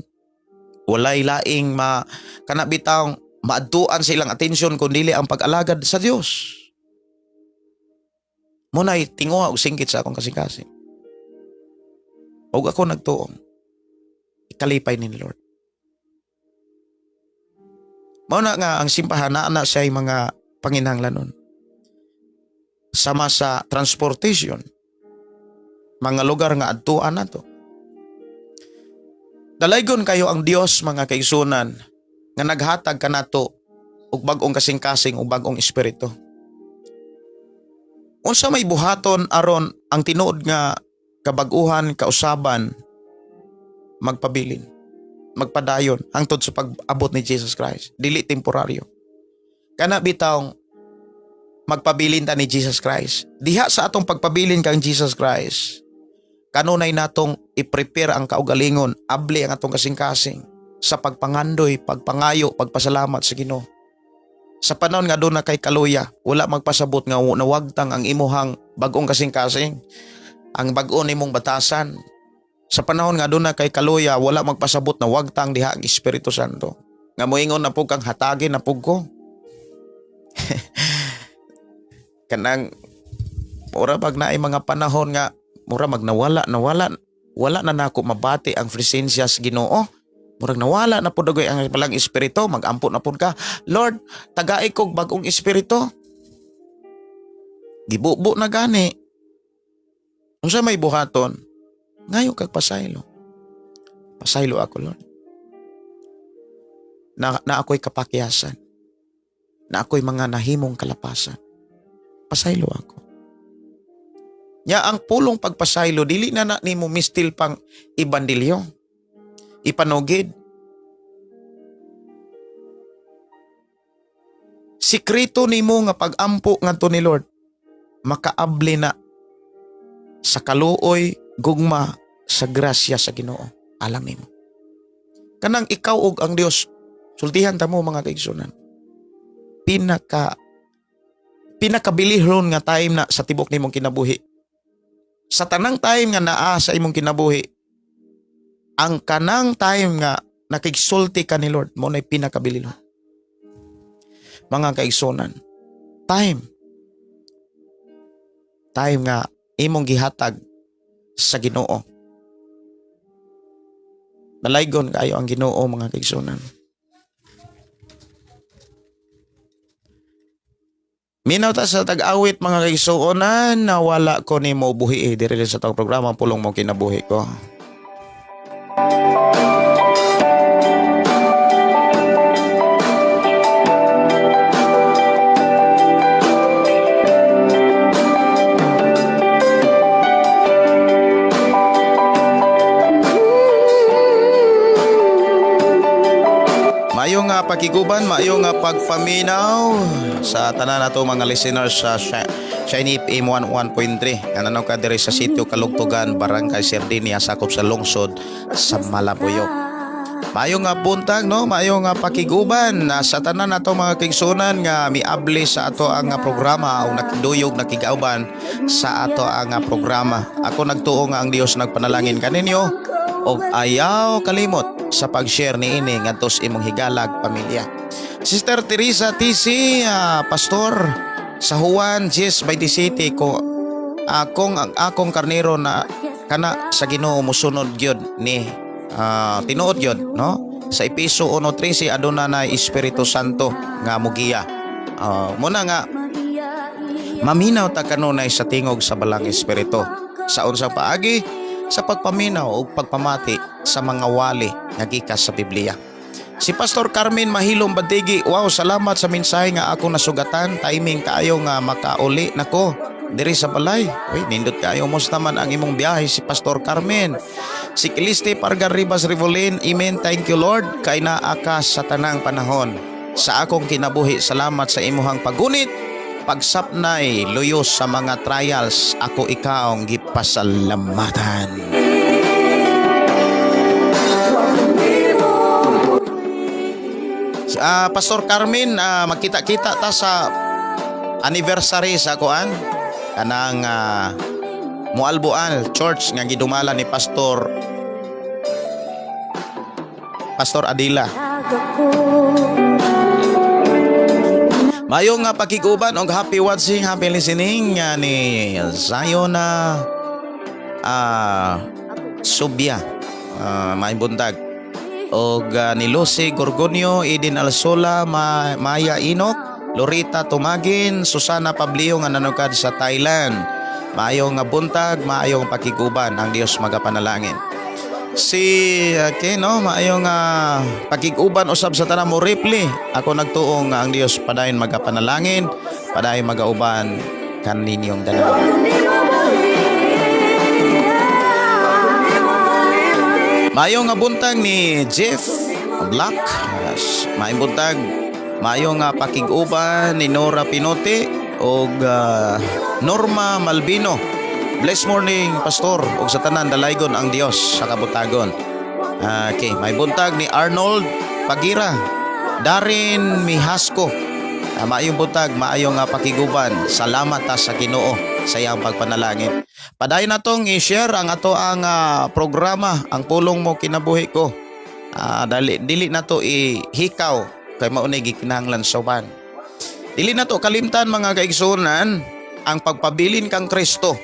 walay laing ma kana bitawng maadtuan sa ilang atensyon kun dili ang pag-alagad sa Dios. Muna'y tinguha og singkit sa akong kasing-kasing. Og ako nagtuong, ikalipay ni Lord. Mao na nga ang simbahan na siya mga panginahanglanon. Sama sa transportation, mga lugar nga adtuan nato. Dalaygon kayo ang Dios, mga kaigsunan, nga naghatag kanato og bag-ong kasing-kasing ug bag-ong espiritu. Unsa may buhaton aron ang tinuod nga kabag-uhan kausaban magpabilin, magpadayon hangtod sa pag-abot ni Jesus Christ, dili temporaryo? Kana bitawng magpabilin ta ni Jesus Christ. Diha sa atong pagpabilin kang Jesus Christ, kanunay natong i-prepare ang kaugalingon, abli ang atong kasing-kasing sa pagpangandoy, pagpangayo, pagpasalamat sa Ginoo. Sa panahon nga duna kay kaluya, wala magpasabot nga nawagtang ang imuhang bag-ong kasing-kasing, ang bag-o nimong batasan. Sa panahon nga duna kay kaluya, wala magpasabot na wagtang diha ang Espiritu Santo. Nga moingon na pug kang hatagin na pug ko. Kanang mura pag naay mga panahon nga mura magnawala, nawala, wala na nako mabati ang presensya sa Ginoo. Murag nawala na pud ang palang espiritu, magampo na pud ka. "Lord, tagai kog bag-ong espiritu." Gibubo na gani. Unsa may buhaton? Ngayo kag pasaylo. "Pasaylo ako, Lord. Na ako'y kapakyasan. Na ako'y mga nahimong kalapasan. Pasaylo ako." Nya ang pulong pagpasaylo, dili na na nimo mistil pang ibandilyo. Ipanugid. Sikreto nimo nga pag-ampo ngadto ni Lord, makaabli na sa kaluoy, gugma, sa grasya sa Ginoo. Alam nimo. Kanang ikaw ug ang Dios, sultihan ta mo, mga kaigsunan. Pinakabilihon nga time na sa tibok nimong kinabuhi. Sa tanang time nga naa sa imong kinabuhi, ang kanang time nga nakigsulti ka ni Lord, mao na'y pinakabilihon. Mga kaigsunan, Time. Time nga imong gihatag sa Ginoo. Dalaygon kaayo ang Ginoo, mga kaigsuonan. Minaw ta sa tag-awit, mga kaigsuonan, na "Wala ko nimo buhi" eh, diri sa atong programa, Pulong Mo Kinabuhi Ko. Maayo nga pakiguban, maayo nga pagpaminaw sa tanan nato mga listeners sa Shiny FM 101.3. Nga ka diri sa sitio Kalugtugan, Barangay Sardinia, sakop sa lungsod sa Malabuyoc. Maayo nga buntag, no, maayo nga pakiguban na sa tanan nato mga kaigsuonan nga miabli sa ato ang nga programa o nakiduyog, nakigauban sa ato ang nga programa. Ako nagtuo nga ang Dios nagpanalangin kaninyo og ayaw kalimot sa pag-share niini ngadto sa imong higalag pamilya. Sister Teresa TC, pastor sa Juan 10:27 ko, akong ang akong karnero na kana sa Ginoo musunod gyud ni tinuod gyud, no? Sa Epeso 1:13 aduna na Espiritu Santo nga mugiya. Muna nga maminaw ta kanunay sa tingog sa Balang Espiritu. Sa unsang paagi? Sa pagpaminaw o pagpamati sa mga wali nga gikas sa Biblia. Si Pastor Carmen Mahilom Badigi, wow, salamat sa mensahe nga ako nasugatan, timing kaayo nga makauli nako diri sa balay. Uy, nindot kaayo, musta man ang imong biyahe, si Pastor Carmen. Si Kiliste Pargar Ribas Rivolin, amen, thank you Lord, kay naa ka sa tanang panahon sa akong kinabuhi. Salamat sa imuhang pagunit, pagsapnay, luyos sa mga trials, ako ikaw ang gipasalamatan. Pastor Carmen, magkita-kita ta sa anniversary sa kuan kanang Mualboal Church nga gidumala ni Pastor Adila. Mayo nga pakiguban og happy watching, happy listening nga ni Zayona Subia. May buntag. Og ni Lucy Gorgonio, Eden Alsola, Maya Inok, Lorita Tumagin, Susana Pablio nga nanukad sa Thailand. Maayo nga buntag, maayong pakiguban, ang Dios magapanalangin. Si okay, no, maayo nga pakiguban usab sa tanan mo reply. Ako nagtuo nga ang Dios padayon magapanalangin, padayon magauban kaninyong dalawa. Maayo nga buntag ni Jeff Black. Yes, maayong buntag. Maayo nga pakig-uban ni Nora Pinote og Norma Malvino. Blessed morning, Pastor, ug sa tanan, dalaygon ang Dios sa kabutagon. Okay, may buntag ni Arnold Pagira. Darin Mihasco. Maayong buntag, maayong nga pakiguban. Salamat ta sa Ginoo sa iyang pagpanalangin. Padayon natong i-share ang ato ang programa, Ang Pulong Mo Kinabuhi Ko. Dali dili na to ihikaw kay mao ni gikinahanglan sa uban. Dili na to kalimtan, mga kaigsuonan, ang pagpabilin kang Kristo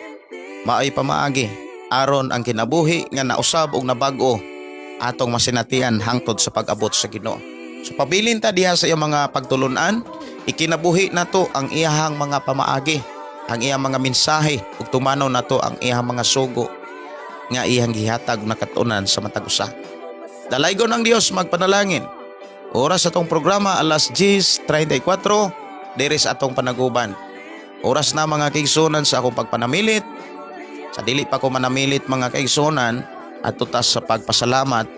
maoy pamaagi aron ang kinabuhi nga nausab og nabag-o atong masinatian hangtod sa pag-abot sa Ginoo. So pabilin ta diha sa iyang mga pagtulunan, ikinabuhi nato ang iyahang mga pamaagi, ang iyang mga mensahe ug tumanon nato ang iyang mga sugo nga iyang gihatag na katunan sa matag usa. Dalaygon ang Dios magpanalangin. Oras sa atong programa alas 10:34 diri sa atong panaguban. Oras na, mga kaigsuonan, sa akong pagpanamilit. Sa dili pa ko manamilit, mga kaigsuonan, adto ta sa pagpasalamat,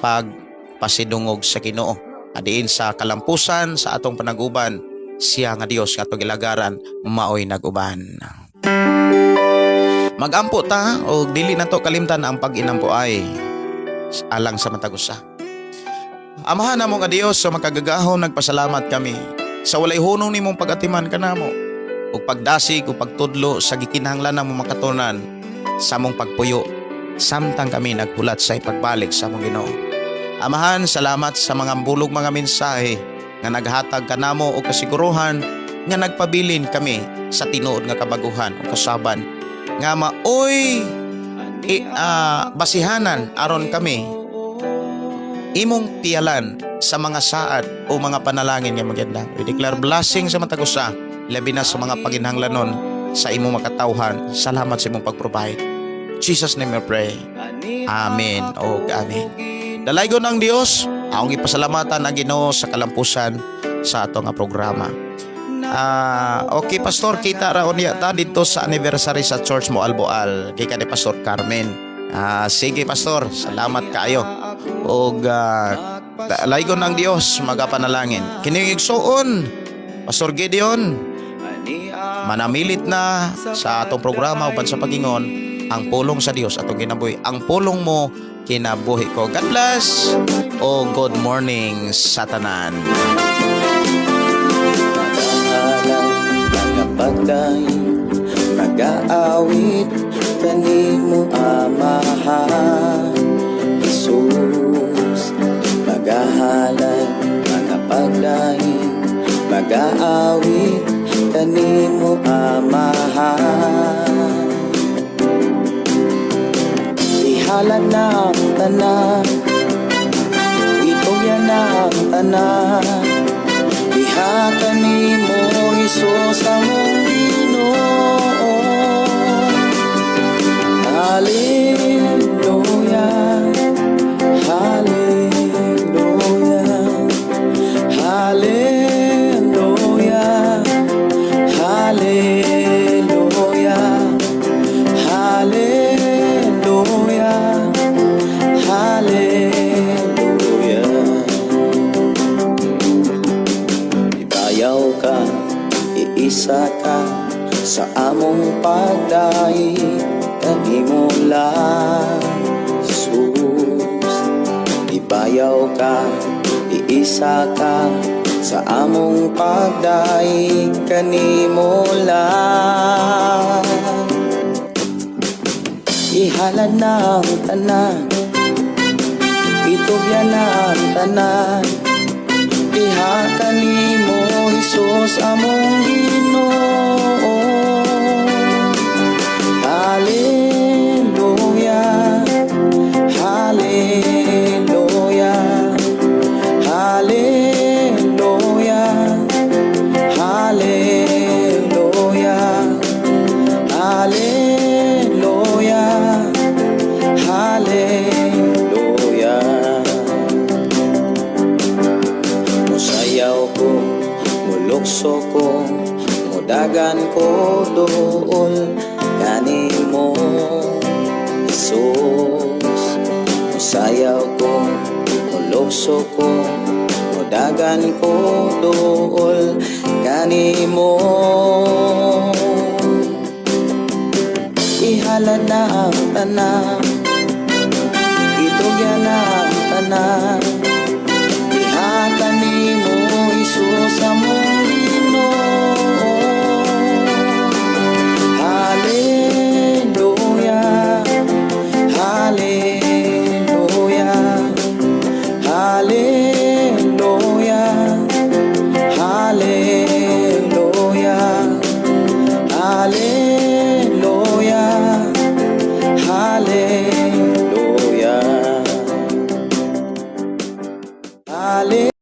pagpasidungog sa Ginoo. Adiin sa kalampusan sa atong panaguban, siya nga Dios nga atong gilagaran maoy nag-uban. Magampo ta og dili nato kalimtan ang pag-inampo ay alang sa matag usa. Amahan namo nga Dios sa makagagahom, nagpasalamat kami sa walay hunong nimong pag-atiman kanamo ug pagdasig ug pagtudlo sa gikinahanglan namo makatunan sa among pagpuyo samtang kami naghulat sa ipagbalik sa among Ginoo. Amahan, salamat sa mga bulog mga mensahe nga naghatag kanamo og kasiguruhan nga nagpabilin kami sa tinuod nga kabaguhan o kausaban nga maoy basihanan aron kami imong piyalan sa mga saad o mga panalangin nga maganda. We declare blessing sa matag usa, labi na sa mga paginhanglanon sa imong makatawhan. Salamat sa imong pag-provide. Jesus' name we pray. Amen o amen. Dalaygon ang Dios, akong gipasalamatan ang Ginoo sa kalampusan sa ato nga programa. Okay, Pastor, kita ra unya ta dito sa anniversary sa Church Moalboal gikan ni Pastor Carmen. Sige, Pastor, salamat kaayo. Og dalaygon ang Dios, magapanalangin. Kining igsuon, Pastor Gideon, manamilit na sa atong programa uban sa pagingon ang pulong sa Dios atong kinabuhi. Ang pulong mo, kinabuhi ko. God bless o good morning sa tanan. Magahalay, magapagdaig, magaawit kanimo, Amahan Jesus. Magahalay, magapagdaig, magaawit kanimo, Amahan. Ihalad na ang tanan, itugyan na ang tanan diha kanimo, Hesus, among Ginoo. Hallelujah, Hallelujah, Hallelujah, Hallelujah, Hallelujah, Hallelujah. Ibayaw ka, iisa ka sa among pagdaig kanimo lang, Jesus. Ibayaw ka, iisa ka sa among pagdaig kanimo lang. Ihalad na ang tanan, itugyan na ang tanan diha kanimo, Hesus, among Ginoo. Hallelujah, Hallelujah, Hallelujah, Hallelujah, Hallelujah, Hallelujah. Musayaw ko, mulukso ko, mudagan ko duol kanimo, Jesus. Musayaw ko, mulukso ko, mudagan ko duol kanimo. Ihalad na ang tanan, itugyan na ang tanan.